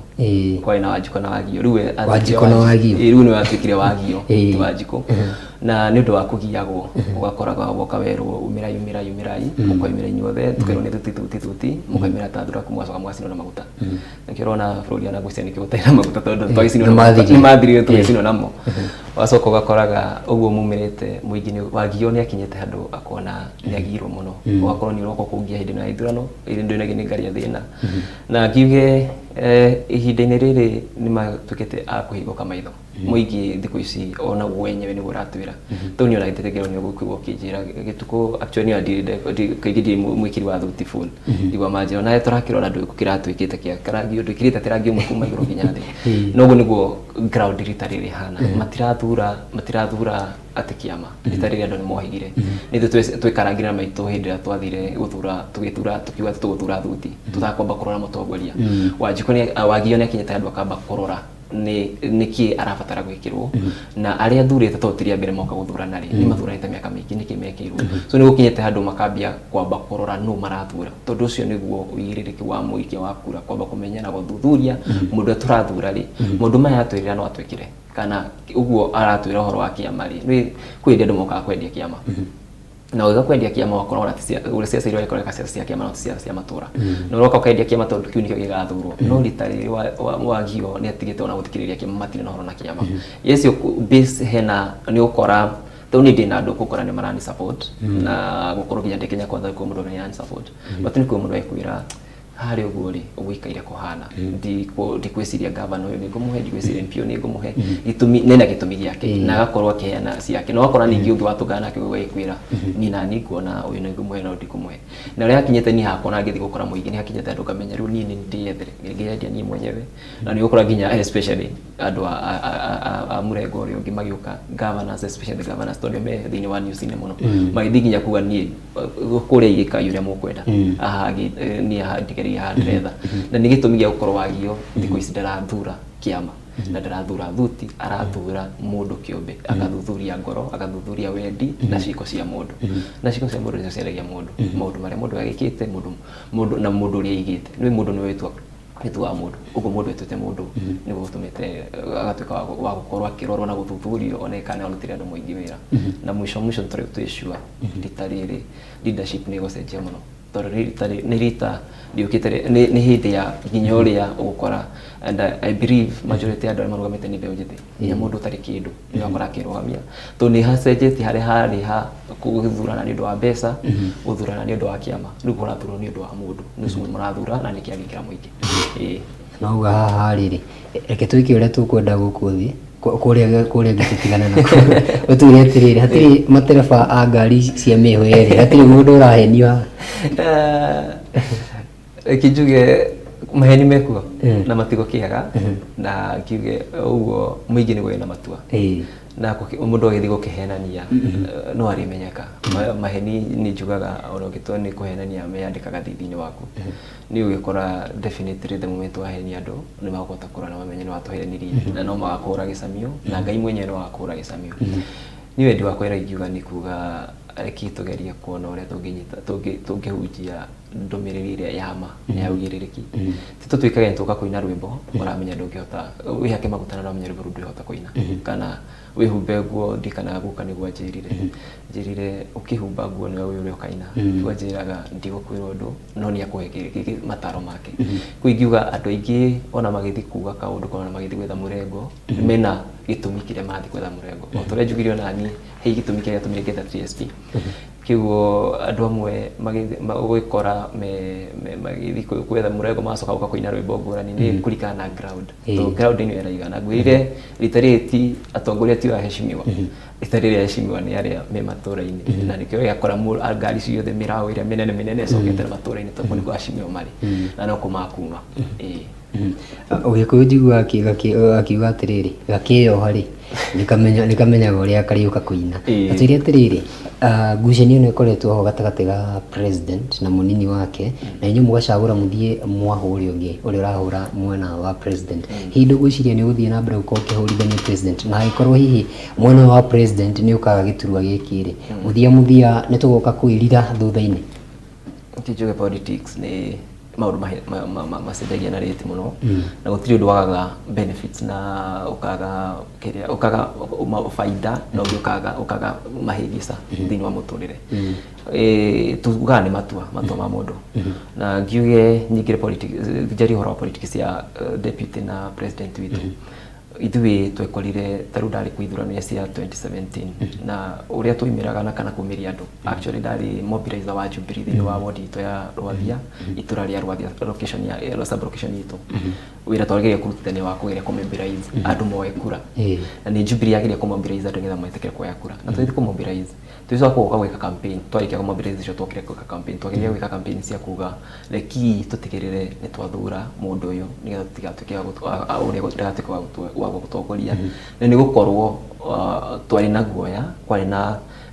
Kwarĩ na Wanjikũ na wagio, rĩu we atuĩkire Wanjikũ na wagio. Rĩu nĩwe atuĩkire wagio, ti Wanjikũ, na nĩ ũndũ wa kũgiagwo, ũgakoraga woka werwo umĩrai, umĩrai, umĩrai, mũkoimĩra inyuothe, tũkerwo nĩ thuti, thuti, thuti, mũkaimĩra ta thuraku, mũgacoka mũgacinwo na maguta. Nĩkĩo ũrona bũrũri ona ngwĩciria nĩkĩo gũtarĩ na maguta, tondũ twagĩcinwo na maguta. Nĩmathirire. Nĩmathirire tũgĩcinwo namo. Wacoka ũgakoraga ũguo mumĩrĩte mũingĩ nĩ wagio, nĩ akinyĩte handũ akona nĩ agirwo mũno, ũgakorwo nĩ ũroka kũngia hĩndĩ ĩno ya ithurano, hĩndĩ ĩno ĩngĩ nĩ ngaria thĩna, na ngiuge ihinda-inĩ rĩrĩ nĩ matuĩkĩte a kũhingũka maitho mũingĩ thikũ ici, ona guo wenyewe nĩguo ũratwĩra tondũ niĩ ona gĩtĩkĩro nĩ ũgũkĩigua ũkĩnjĩra gĩtukũ. Actually niĩ kaingĩ ndirĩ mwĩkĩri wa thuti full, ndigua manjĩra nawe tũrakĩrora ndũ kĩratuĩkĩte kĩa karangio, ndwĩkĩrĩte atĩ rangi ũmwe kuma igũrũ nginya thĩ. No ũguo nĩguo ground rita rĩrĩ hana, matirathura atĩ kĩama. Rita rĩrĩ andũ nĩ mohĩgire, nĩ ithuĩ twĩkarangire na maitũ hĩndĩ ĩrĩa twathire gũthura, tũgĩthura tũkiuga atĩ tũgũthura thuti tũtakwamba kũrora mũtongoria. Wanjikũ nĩ wagio nĩ akinyĩte handũ akamba kũrora nĩ nĩkĩ arabatara gwĩkĩrwo na arĩa athurĩte, tondũ ti rĩa mbere moka gũthurana rĩ, nĩ mathuranĩte mĩaka mĩingĩ, nĩkĩ mekĩirwo. So nĩ gũkinyĩte handũ makambia kwamba kũrora nũ marathura, tondũ ũcio nĩguo ũigĩrĩrĩki wa mũikia wa kura, kwamba kũmenya na gũthuthuria mũndũ ũrĩa tũrathura rĩ, mũndũ maya atwĩrĩra no atwĩkĩre, kana ũguo aratwĩra ũhoro wa kĩama rĩ, nĩ kwĩ hĩndĩ andũ mokaga kwendia kĩama, na ũgĩka kwendia kĩama ũgakorwo ona ti ũrĩa ciaca iria ũreka ciaca cia kĩama, no ti ciaca cia matũra, na ũroka ũkendia kĩama tondũ kĩu nĩkĩo gĩgathurwo. No rita rĩrĩ wagio nĩ atigĩte ona gũthikĩrĩria kĩama, matirĩ na ũhoro na kĩama. Yes, base hena nĩ ũkora tondũ niĩ ndĩna andũ gũkora nĩ marani support, na gũkorwo nginya ndĩ Kenya Kwanza kwĩ mũndũ nĩ arani support, but nĩ kwĩ mũndũ ekwĩra harĩa ũguo rĩ, ũguo ikaire kũhana, ndikwĩciria gavana ũyũ nĩ ngũmũhe, ndikwĩciria MP ũyũ nĩ ngũmũhe, gĩtũmi nena gĩtũmi gĩake, na agakorwo akĩheana ciake, na ũgakora ningĩ ũngĩ watũngana nake ũgagĩkwĩra niĩ nani nguona ũyũ nĩ ngũmũhe na ndikũmũhe. Na ũrĩa hakinyĩte niĩ hakwa na ngĩthiĩ gũkora mũingĩ nĩ hakinyĩte andũ ngamenya rĩu niĩ nĩ ndĩyethere, ngĩyendia niĩ mwenyewe, na nĩ ũgũkora nginya especially andũ a mũrengo ũrĩa ũngĩ magĩũka, governors, especially the governors, tondũ nĩo me thĩinĩ wa news-inĩ mũno, magĩthiĩ nginya kuga niĩ kũrĩa igĩkai ũrĩa mũkwenda haha niĩ haha ndigeria haha ndĩretha, na nĩ gĩtũmi gĩa gũkorwo wagio thikũ ici ndarathura kĩama. Na ndarathura thuti, arathura mũndũ kĩũmbe, agathuthuria ngoro, agathuthuria wendi na ciĩko cia mũndũ. Na ciĩko cia mũndũ nĩcio ciaragia mũndũ, maũndũ marĩa mũndũ agĩkĩte, mũndũ na mũndũ ũrĩa aigĩte. Nĩ mũndũ nĩwe wĩtua wĩtuaga mũndũ ũguo, mũndũ etuĩte mũndũ nĩguo gũtũmĩte agatuĩka wa gũkorwo akĩrorwo na gũthuthurio one kana arutĩre andũ mũingĩ wĩra. Na mũico mũico tũrĩ twĩ sure rita rĩrĩ leadership nĩ ĩgũcenjia mũno, tondũ rita nĩ rita rĩũkĩte, nĩ hĩndĩ ya nginya ũrĩa ũgũkora. And I believe majority ya andũ arĩa marũgamĩte nĩ mbeũ njĩthĩ, nginya mũndũ ũtarĩ kĩndũ nĩ ũrakora akĩrũgamia, tondũ nĩ hacenjetie harĩa harĩ ha gũthurana nĩ ũndũ wa mbeca, gũthurana nĩ ũndũ wa kĩama. Rĩu kũrathurwo nĩ ũndũ wa mũndũ, nĩ ũcio mũrathura na nĩkĩ angĩkĩra mũingĩ. Ĩĩ. Nauga haha rĩrĩ, reke twĩke ũrĩa tũkwenda gũkũ thĩ kũrĩa ngĩtũtigana nakuo. Ũtwĩre atĩrĩrĩ, hatirĩ matereba a ngari cia mĩhũ yerĩ, hatirĩ mũndũ ũrahenio haha? Reke njuge maheni mekuo na matigũkĩaga, na ngiuge ũguo mũingĩ nĩguo wĩna matua. Na mũndũ agĩthiĩ gũkĩhenania no arĩmenyeka. Maheni nĩ njugaga ona ũngĩtua nĩ kũhenania meyandĩkaga thithi-inĩ waku, nĩ ũgĩkora definitely the moment wahenia andũ nĩ makũhota kũrora na mamenye nĩ watũhenirie, na no magakũhũra gĩcamio, na Ngai mwenyewe no agakũhũra gĩcamio. Niĩ wendi wakwa ĩrĩa ingiuga nĩ kuga reke tũgerie kuona ũrĩa tũngĩnyita tũngĩhunjia ndũmĩrĩri ĩrĩa ya ma na ya ũigĩrĩrĩki. Ti tũtuĩkage nĩ tũka kũina rwĩmbo ũramenya ndũngĩhota, wĩhake maguta na ũramenya rwĩmbo rũu ndũrĩhota kũina, kana wĩhumbe nguo ndikanaga guka nĩguo anjĩrire njĩrire ũkĩhumba nguo nĩwe ũyũ ũrĩa ũkaina. Guo anjĩraga ndigũkwĩra ũndũ no nĩ akũhe mataro make. Kũu ingiuga andũ aingĩ ona magĩthiĩ kuga kaũndũ kana ona magĩthiĩ gwetha mũrengo mena gĩtũmi kĩrĩa marathiĩ gwetha mũrengo, o ta ũrĩa njugire ona niĩ he gĩtũmi kĩrĩa gĩatũmire ngĩetha TSP. Kĩguo andũ amwe ũgĩkora magĩthiĩ gwetha mũrengo magacoka gũka kũina rwĩmbo ngũrani nĩ kũringana na ground, tondũ ground nĩyo ĩraiga. Na ngwĩrire rita rĩrĩ ti atongoria ti aheshimiwa, rita rĩrĩ aheshimiwa nĩ arĩa me matũra-inĩ, na nĩkĩo ũgakora ngari ciothe mĩraũ ĩrĩa mĩnene mĩnene ĩcokete na matũra-inĩ, tondũ nĩkuo aheshimiwa marĩ na no kũmakuma. Ĩĩ. Ũgĩkũyũ njiguaga akiuga atĩrĩrĩ, gakĩyoha rĩ nĩkamenyaga ũrĩa kariũka kũina. Atwĩre atĩrĩrĩ, ngucanio ĩno ĩkoretwo ho gatagatĩ ga president na mũnini wake, na inyuĩ mũgacagũra mũthiĩ mwaha ũrĩa ũngĩ ũrĩa ũrahũra mwena wa president, hihi ndũgwĩciria nĩ ũgũthiĩ na mbere gũkorwo ũkĩhũrithania president? Na angĩkorwo hihi mwena ũyũ wa president nĩ ũkaga gĩturwa gĩkĩ rĩ, mũthia mũthia nĩ tũgoka kwĩrira thutha-inĩ? Ti njuge politics nĩ maũndũ macenjagia na rĩti mũno, na gũtirĩ ũndũ wagaga benefits na ũkaga kĩrĩa ũkaga baida na ũngĩ ũkaga mahĩngĩca thĩinĩ wa mũtũrĩre. Tugaga nĩ matua ma mũndũ, na ngiuge nyingĩre politics, njarie ũhoro wa politics ya deputy na president witũ. Ithuĩ twekorire ta rĩu ndarĩ kwĩ ithurano cia 2017 na ũrĩa twaimĩraga na kana kumĩria andũ. Actually ndarĩ mobilizer wa Jubilee thĩinĩ wa ward itũ ya Rwathia, itũra rĩa Rwathia, location ya sub location itũ. Wĩra twagĩrĩire kũrutithania wa kũgeria kũmobilize andũ moe kura, na nĩ Jubilee yagĩrĩire kũmobilize andũ nĩgetha metĩkĩre kuoya kura, na tũgĩthiĩ kũmobilize, tũgĩcoka gũka gwĩka campaign. Twarĩkia kũmobilize icio, twokire gwĩka campaign, twagĩrĩire gwĩka campaign cia kuga reki tũtigĩrĩre nĩ twathura mũndũ ũyũ nĩgetha tũtigatuĩke ũrĩa ndagatuĩke wa gũtongoria. Na nĩ gũkorwo twarĩ na guoya, kwarĩ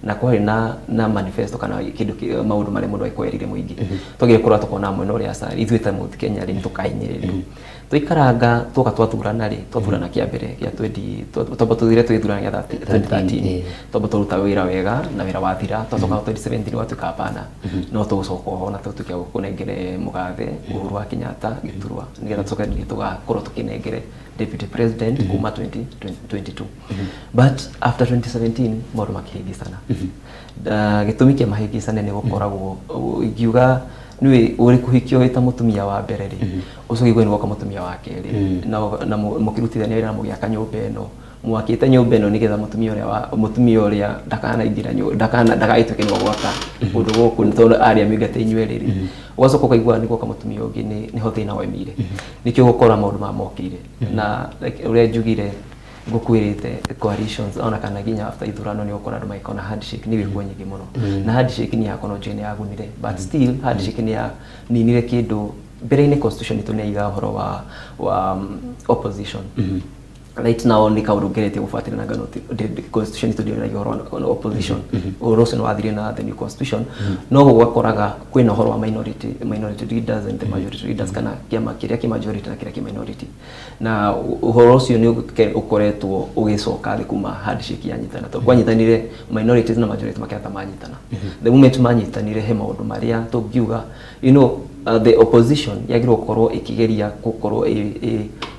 na kwarĩ na manifesto kana kĩndũ maũndũ marĩa mũndũ angĩkorwo erire mũingĩ. Twagĩrĩire kũrora tũkona mwena ũrĩa aca ithuĩ ta Mount Kenya rĩ nĩtũkahinyĩrĩrio. Tũikaranga twoka twathurana rĩ, twathurana kĩa mbere gĩa 20, twamba tũthire twĩthurana gĩa 2013, twamba twaruta wĩra wega na wĩra wathira. Twacoka 2017 gwatuĩka hapana, no tũgũcoka oho na tũtuĩke a kũnengere mũgathe Uhuru wa Kenyatta gĩturwa nĩgetha tũcoke ningĩ tũgakorwo tũkĩnengere deputy president kuma 2022. But after 2017 maũndũ makĩhĩngĩcana. Gĩtũmi kĩa mahĩngĩcane nĩ gũkoragwo ingiuga nĩwe ũrĩ kũhikio wĩ ta mũtumia wa mbere rĩ, ũcoke ũigue nĩ woka mũtumia wa kerĩ na mũkĩrutithania wĩra na mũgĩaka nyũmba ĩno, mwakĩte nyũmba ĩno nĩgetha mũtumia ũrĩa wa mũtumia ũrĩa ndakanaingĩra ndakana ndagagĩtuĩke nĩwe gwaka kũndũ gũkũ nĩ tondũ arĩa mĩingate inyuĩ erĩ rĩ, ũgacoka ũkaigua nĩ gwoka mũtumia ũngĩ, nĩho thĩna waumire. Nĩkĩo gũkora maũndũ maya mokĩire na like ũrĩa njugire ngũkwĩrĩte coalitions ona kana nginya after ithurano nĩ ũgũkora andũ magĩkona handshake nĩ gwĩkwo nyingĩ mũno, na handshake nĩ yakwa no njuge nĩ yagunire, but still handshake nĩ yaninire kĩndũ. Mbere-inĩ constitution itũ nĩ yaigaga ũhoro wa opposition. Right now nĩ kaũndũ ngeretie gũbuatĩrĩra na ngano constitution itũ ndĩonagia ũhoro wa opposition. Ũhoro ũcio nĩ wathirire na the new constitution, no gũgakoraga kwĩna ũhoro wa minority leaders and the majority leaders, kana kĩama kĩrĩa kĩ majority na kĩrĩa kĩ minority, na ũhoro ũcio nĩ ũkoretwo ũgĩcoka thĩ kuma handshake yanyitana, tondũ kwanyitanire minorities na majority makĩhota manyitana. The moment manyitanire, he maũndũ marĩa tũngiuga the opposition yagĩrĩirwo gũkorwo ĩkĩgeria gũkorwo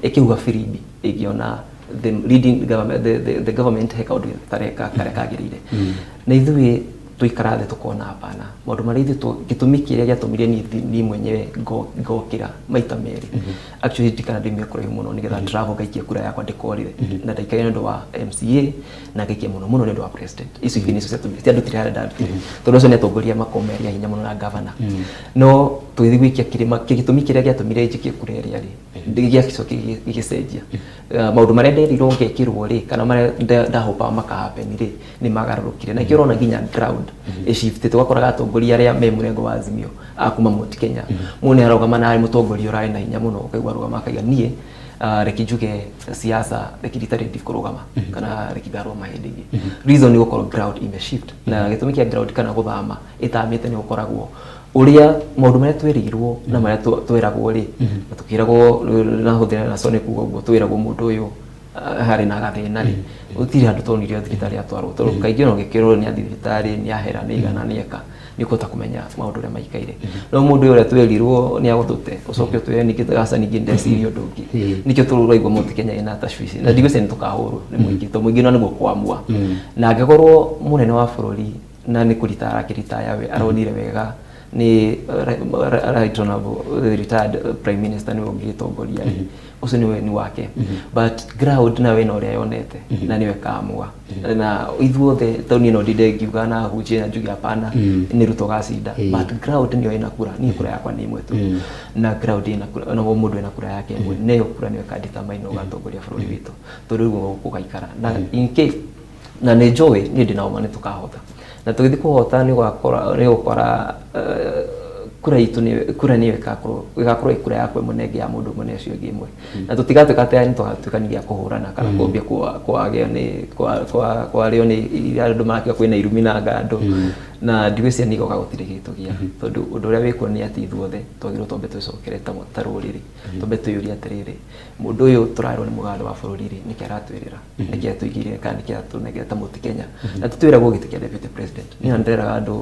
ĩkĩhuha firimbi ĩngĩona the leading government, the government he kaũndũ tareka karĩa kagĩrĩire. Na ithuĩ tũikara thĩ tũkona hapana, maũndũ marĩa ithuĩ gĩtũmi kĩrĩa gĩatũmire niĩ mwenyewe ngokĩra maita merĩ, actually ndikana ndimire kũraihu mũno nĩgetha travel ngaikia kura yakwa ndĩkorire, na ndaikagia nĩ ũndũ wa MCA na ngaikia mũno mũno nĩ ũndũ wa president. Icio igĩrĩ nĩcio ciatũmire, ciandutire harĩa ndarutire, tondũ ũcio nĩ atongoria makorwo me arĩa hinya mũno na governor. No tũgĩthiĩ gũikia kĩrĩma, gĩtũmi kĩrĩa gĩatũmire njikie kura ĩrĩa rĩ gĩacokia gĩgĩcenjia. Maũndũ marĩa nderirwo ngekĩrwo rĩ, kana marĩa ndahopaga makahappen rĩ, nĩ magarũrũkire, na ikĩo ũrona nginya ground ĩshiftĩte, ũgakoraga atongoria arĩa me mũrengo wa Azimio a kuma Mount Kenya, mũndũ nĩ ararũgama na arĩ mũtongoria ũrarĩ na hinya mũno, ũkaigua arũgama akaiga, niĩ reke njuge siasa, reke rita rĩngĩ kũrũgama kana reke ngarũgama hĩndĩ ĩngĩ. Reason nĩ gũkorwo ground ime shift, na gĩtũmi kĩa ground kana gũthama ĩthamĩte nĩ gũkoragwo ũrĩa maũndũ marĩa twĩrĩirwo na marĩa tweragwo rĩ, na tũkĩragwo na hũthĩra na Sony kuga ũguo, twĩragwo mũndũ ũyũ harĩ na gathĩna rĩ, gũtirĩ handũ tonire thibitarĩ atwarwo, tondũ kaingĩ ona ũngĩkĩrwo nĩ athiĩ thibitarĩ, nĩ ahera, nĩ igana, nĩ eka, nĩ ũkũhota kũmenya maũndũ ũrĩa maikaire. No mũndũ ũyũ ũrĩa twerirwo nĩ agũtũte, ũcoke ũtwĩre ningĩ gaca, ningĩ ndeciria ũndũ ũngĩ. Nĩkĩo tũraigua Mount Kenya ĩna tashwishi, na ndigwĩciria nĩ tũkahũrwo nĩ mũingĩ, tondũ mũingĩ no nĩguo kwamua. Na angĩkorwo mũnene wa bũrũri na nĩ kũritaya arakĩritaya, we aronire wega nĩ Right Honorable retired Prime Minister nĩwe ũngĩtongoria rĩ, ũcio nĩwe nĩ wake, but ground nayo ĩna ũrĩa yonete na nĩwe kamua. Na ithuothe tondũ niĩ no ndinde ngiuga na hunjie na njuge hapana, nĩ Ruto gacinda, but ground nĩyo ĩna kura. Niĩ kura yakwa nĩ ĩmwe tu, na ground ĩna kura, na mũndũ ena kura yake ĩmwe, neyo kura nĩyo ĩkadetermine ũgatongoria bũrũri witũ, tondũ rĩu gũgaikara na in case na nĩ njũĩ niĩ ndĩna ũma nĩ tũkahota, na tũgĩthiĩ kũhota nĩ ũgakora kura itũ nĩ kura nĩyo ĩgakorwo ĩ kura yakwa ĩmwe na ĩngĩ ya mũndũ ũmwe na ũcio ũngĩ ĩmwe, na tũtigatuĩka atĩ nĩ tũgatuĩka ningĩ a kũhũrana kana kũambia kwagĩa nĩ kwarĩo nĩ iria andũ marakiuga kwĩna irumi na ngandũ, na ndigwĩciria nĩ igoka gũtirĩ gĩtũgia, tondũ ũndũ ũrĩa wĩkuo nĩ atĩ ithuothe twagĩrĩirwo twambe twĩcokere ta rũrĩrĩ, twambe twĩyũrie atĩrĩrĩ, mũndũ ũyũ tũrarĩrwo nĩ mũgathe wa bũrũri rĩ, nĩkĩ aratwĩrĩra, nĩkĩ atũigĩrĩre, kana nĩkĩ atũnengera ta Mount Kenya? Na tũtwĩragwo gĩtĩ kĩa deputy president. Niĩ ona ndĩreraga andũ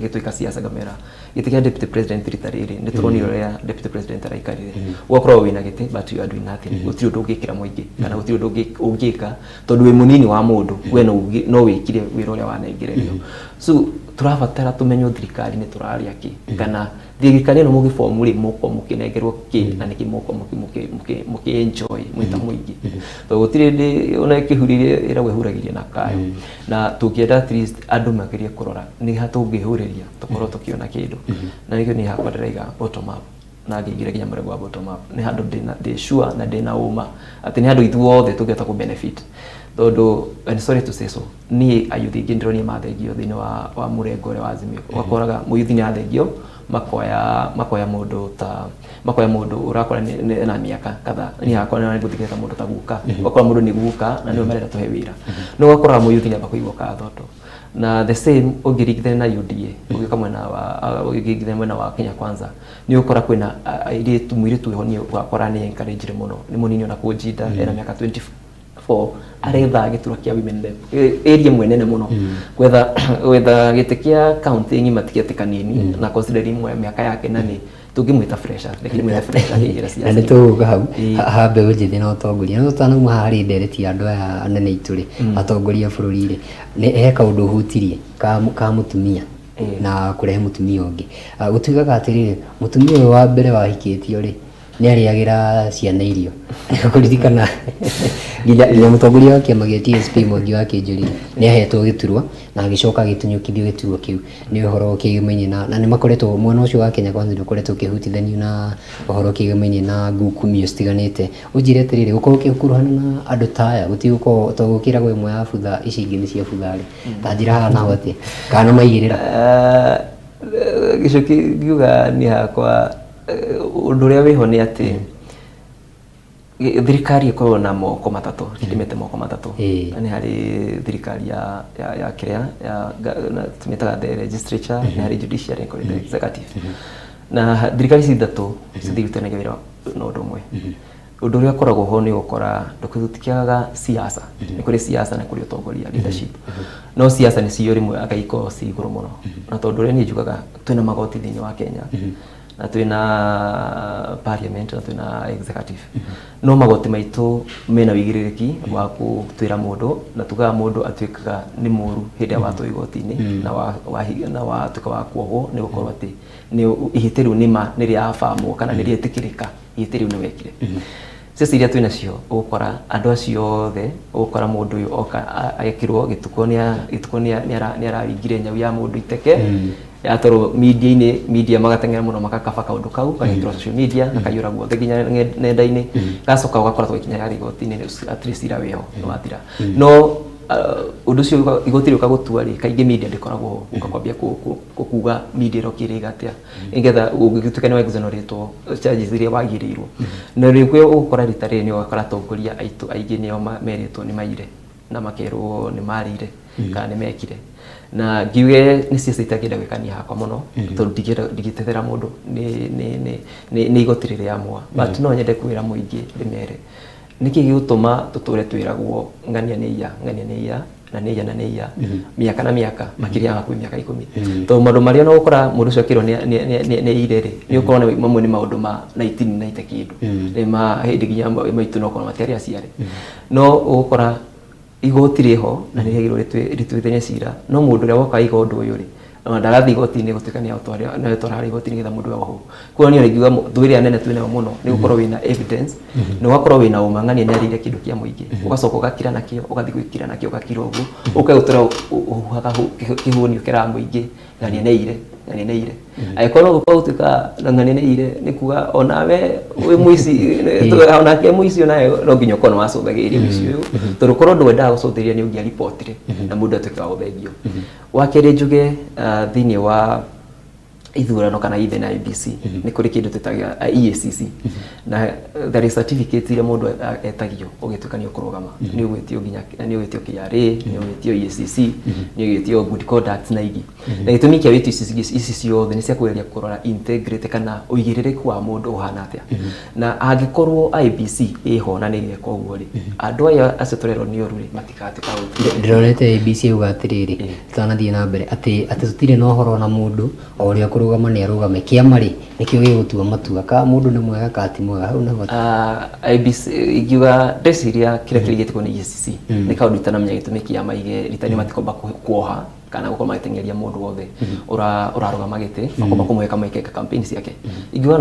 ngĩtuĩka siasa, ngamera gĩtĩ kĩa deputy president rita rĩrĩ nĩ tũronire ũrĩa deputy president araikarire. Ũgakorwo wĩna gĩtĩ but you are doing nothing, gũtirĩ ũndũ ũngĩkĩra mũingĩ kana gũtirĩ ũndũ ũngĩka, tondũ wĩ mũnini wa mũndũ, we no wĩkire wĩra ũrĩa wanengererio. So tũrabatara tũmenye thirikari nĩ tũrarĩa kĩ, kana thirikari ĩno mũgĩbomu rĩ, mũkorwo mũkĩnengerwo kĩ, na nĩkĩ mũkorwo mũkĩ enjoy mwĩ ta mũingĩ, tondũ gũtirĩ hĩndĩ ona ĩkĩhurĩrie ĩragwo ĩhuragĩria na kayo. Na tũngĩenda at least andũ magerie kũrora nĩ ha tũngĩhurĩria tũkorwo tũkĩona kĩndũ, na nĩkĩo niĩ hakwa ndĩraiga bottom up, na ngĩingĩra nginya mũrengo wa bottom up nĩ handũ ndĩna ndĩ sure na ndĩna ũma atĩ nĩ handũ ithuothe tũngĩhota kũ benefit, tondũ and sorry to say so, niĩ ayuthi aingĩ ndĩronire mathengio thĩinĩ wa mũrengo ũrĩa wa Azimio. Ũgakoraga mũyuthi nĩ athengio, makoya mũndũ ta makoya mũndũ ũrakora na mĩaka kadhaa. Niĩ hakwa nĩ ngũthikĩrĩria mũndũ ta guka, ũgakora mũndũ nĩ guka na nĩwe marenda tũhe wĩra, no ũgakoraga mũyuthi nĩ amba kũigua kathoto. Na the same ũngĩringithania na UDA, ũgĩũka mwena wa ũngĩringithania mwena wa Kenya Kwanza, nĩ ũgũkora kwĩna airĩtu, mũirĩtu wĩho nĩ ũgakora nĩ encouraged mũno, nĩ mũnini ona kũnjinda, ena mĩaka 24, aretha gĩturwa kĩa women rep area ĩmwe nene mũno, gwetha gĩtĩ kĩa county ng'ima ti gĩtĩ kanini, na considering mĩaka yake, na nĩ tũngĩmwĩta fresher, reke ndĩmwĩte fresher akĩingĩra Na siasa. Nĩ tũgũka hau ha mbeũ njĩthĩ na ũtongoria, no tũtanauma harĩ ndereti ya andũ aya anene itũ rĩ, atongoria a bũrũri rĩ, nĩ he kaũndũ ũhutirie ka mũtumia na kũrehe mũtumia ũngĩ. Ah, gũtuĩkaga atĩrĩrĩ, mũtumia ũyũ wa mbere wahikĩtio rĩ, nĩ arĩagĩra ciana irio. Kũririkana nginya mũtongoria wa kĩama gĩa TSP Mwangi wa Kĩnjũri nĩ ahetwo gĩturwa na agĩcoka agĩtunyũkithio gĩturwa kĩu nĩ ũhoro kĩgemaine na nĩ makoretwo mwena ũcio wa Kenya Kwanza nĩ ũkoretwo ũkĩhutithanio na ũhoro kĩgemaine na ngukumio citiganĩte. Ũnjĩre atĩrĩrĩ, gũkorwo ũkĩkuruhana na andũ ta aya gũtigũkorwo to gũkĩragwo ĩmwe ya butha, ici ingĩ nĩ cia butha rĩ, ta njĩra haha naho atĩa kana maigĩrĩra? Gĩcoki ngiuga niĩ hakwa, ũndũ ũrĩa wĩho nĩ atĩ Thirikari ĩkoragwo na moko matatũ, ndĩmĩte moko matatũ. Ĩĩ. Na nĩ harĩ thirikari ya kĩrĩa ya tũmĩtaga the legislature, nĩ harĩ judiciary, nĩ kũrĩ the executive. Na thirikari ici ithatũ cithirutanagia wĩra na ũndũ ũmwe. Ũndũ ũrĩa ũkoragwo ho nĩ ũgũkora tũtikĩagaga siasa, nĩ kũrĩ siasa na kũrĩ ũtongoria, leadership, no siasa nĩ cio rĩmwe anga ikoragwo ci igũrũ mũno. Na tondũ ũrĩa niĩ njugaga, twĩna magoti thĩinĩ wa Kenya na twĩna parliament na twĩna executive, no magoti maitũ mena wĩigĩrĩrĩki wa gũtuĩra mũndũ, na tugaga mũndũ atuĩkaga nĩ mũru hĩndĩ ĩrĩa watwo igoti-inĩ na na watuĩka wa kuohwo, nĩ gũkorwo atĩ nĩ ihĩtia rĩu nĩma nĩ rĩabamwo kana nĩ rĩetĩkĩrĩka ihĩtia rĩu nĩ wekire. Ciaca iria twĩnacio, ũgũkora andũ acio othe, ũgũkora mũndũ ũyũ oka ekĩrwo gĩtukũ gĩtukũ nĩ araringire nyau ya mũndũ iteke, yatwarwo media-inĩ, media magateng'era mũno makakaba kaũndũ kau, gagekĩrwo social media, gakaiyũra guothe nginya nenda-inĩ, gacoka ũgakora tũgĩkinya harĩa igoti-inĩ hatirĩ cira wĩho, nĩ wathira. No ũndũ ũcio igoti rĩũka gũtua rĩ, kaingĩ media ndĩkoragwo ho gũka kwambia kuga media ĩrokire ĩga atĩa, nĩgetha ũngĩtuĩka nĩ exoneratwo charges iria wagĩrĩirwo. Na rĩu ũgũkora rita rĩrĩ nĩ ũgakora atongoria aitũ aingĩ nĩo merĩtwo nĩ maire na makerwo nĩ marĩire kana nĩ mekire. Na ngiuge nĩ ciaca itangĩenda gwĩkania hakwa mũno, tondũ ndingĩtetera mũndũ, nĩ igoti rĩrĩamũa, but no nyende kwĩra mũingĩ, ndĩmere nĩkĩ gĩgũtũma tũtũre twĩragwo ng'ania nĩ iya, ng'ania nĩ iya, na nĩ iya, na nĩ iya, mĩaka na mĩaka, makĩria ya hakuhĩ mĩaka 10, tondũ maũndũ marĩa no ũgũkora mũndũ ũcio akĩrwo nĩ ire rĩ, nĩ ũkorwo nĩ mamwe nĩ maũndũ ma 1990 kĩndũ, nĩ ma hĩndĩ nginya maitũ no ũkorwo matiarĩ aciare. No ũgũkora igoti rĩho na nĩ rĩagĩrĩirwo rĩtuithanie cira, no mũndũ ũrĩa woka iga ũndũ ũyũ rĩ, ona ndarathiĩ igoti-inĩ gũtuĩka nĩ aũtwara harĩa igoti-inĩ nĩgetha mũndũ ũyũ ohwo. Koguo niĩ ingiuga thũ ĩrĩa nene twĩnayo mũno nĩ gũkorwo wĩna evidence na ũgakorwo wĩna ũma ng'ania nĩ arĩire kĩndũ kĩa mũingĩ, ũgacoka ũgakira nakĩo, ũgathiĩ gwĩkira nakĩo, ũgakira ũguo, ũkagũtũra ũhuhaga kĩhũni ũkeraga mũingĩ ng'ania nĩ aire, ng'ania nĩ aire. Angĩkorwo no gũkorwo gũtuĩka ng'ania nĩ aire, nĩ kuga onawe wĩ mũici, onake mũici onawe no nginya ũkorwo nĩ wacũthagĩrĩria mũici ũyũ, tondũ korwo ndwendaga gũcũthĩrĩria nĩ ũngĩaribotire na mũndũ atuĩke wa gũthengio. Wa kerĩ njuge, thĩinĩ wa ithurano kana even IEBC nĩ kũrĩ kĩndũ twĩtaga EACC, na there is certificate iria mũndũ etagio ũgĩtuĩka nĩ ũkũrũgama. Nĩ ũgwĩtio nginya nĩ ũgwĩtio KRA, nĩ ũgwĩtio EACC, nĩ ũgwĩtio good conduct na ingĩ. Na gĩtũmi kĩa wĩtio ici ciothe nĩ cia kũgeria kũrora integrity kana ũigĩrĩrĩku wa mũndũ ũhana atĩa. Na angĩkorwo IEBC ĩho na nĩ ĩgeka ũguo rĩ, andũ aya acio tũrerwo nĩ oru rĩ, matigatuĩka a gũtuĩka. Ndĩrorete ABC yuga atĩrĩrĩ, tũtanathiĩ na mbere, atĩ tũtirĩ na ũhoro na mũndũ o ũrĩa ũkũrũgama nĩ arũgame, kĩama rĩ nĩkĩo gĩgũtua matua ka mũndũ nĩ mwega ka ti mwega hau naho. IEBC ingiuga ndeciria kĩrĩa kĩrigĩtwo nĩ EACC nĩ kaũndũ itanamenya gĩtũmi kĩa maige rita matikomba kuoha kana gũkorwo magĩteng'eria mũndũ wothe ũrarũgama gĩtĩ, makomba kũmũhe kamweke ka campaign ciake. Ingiuga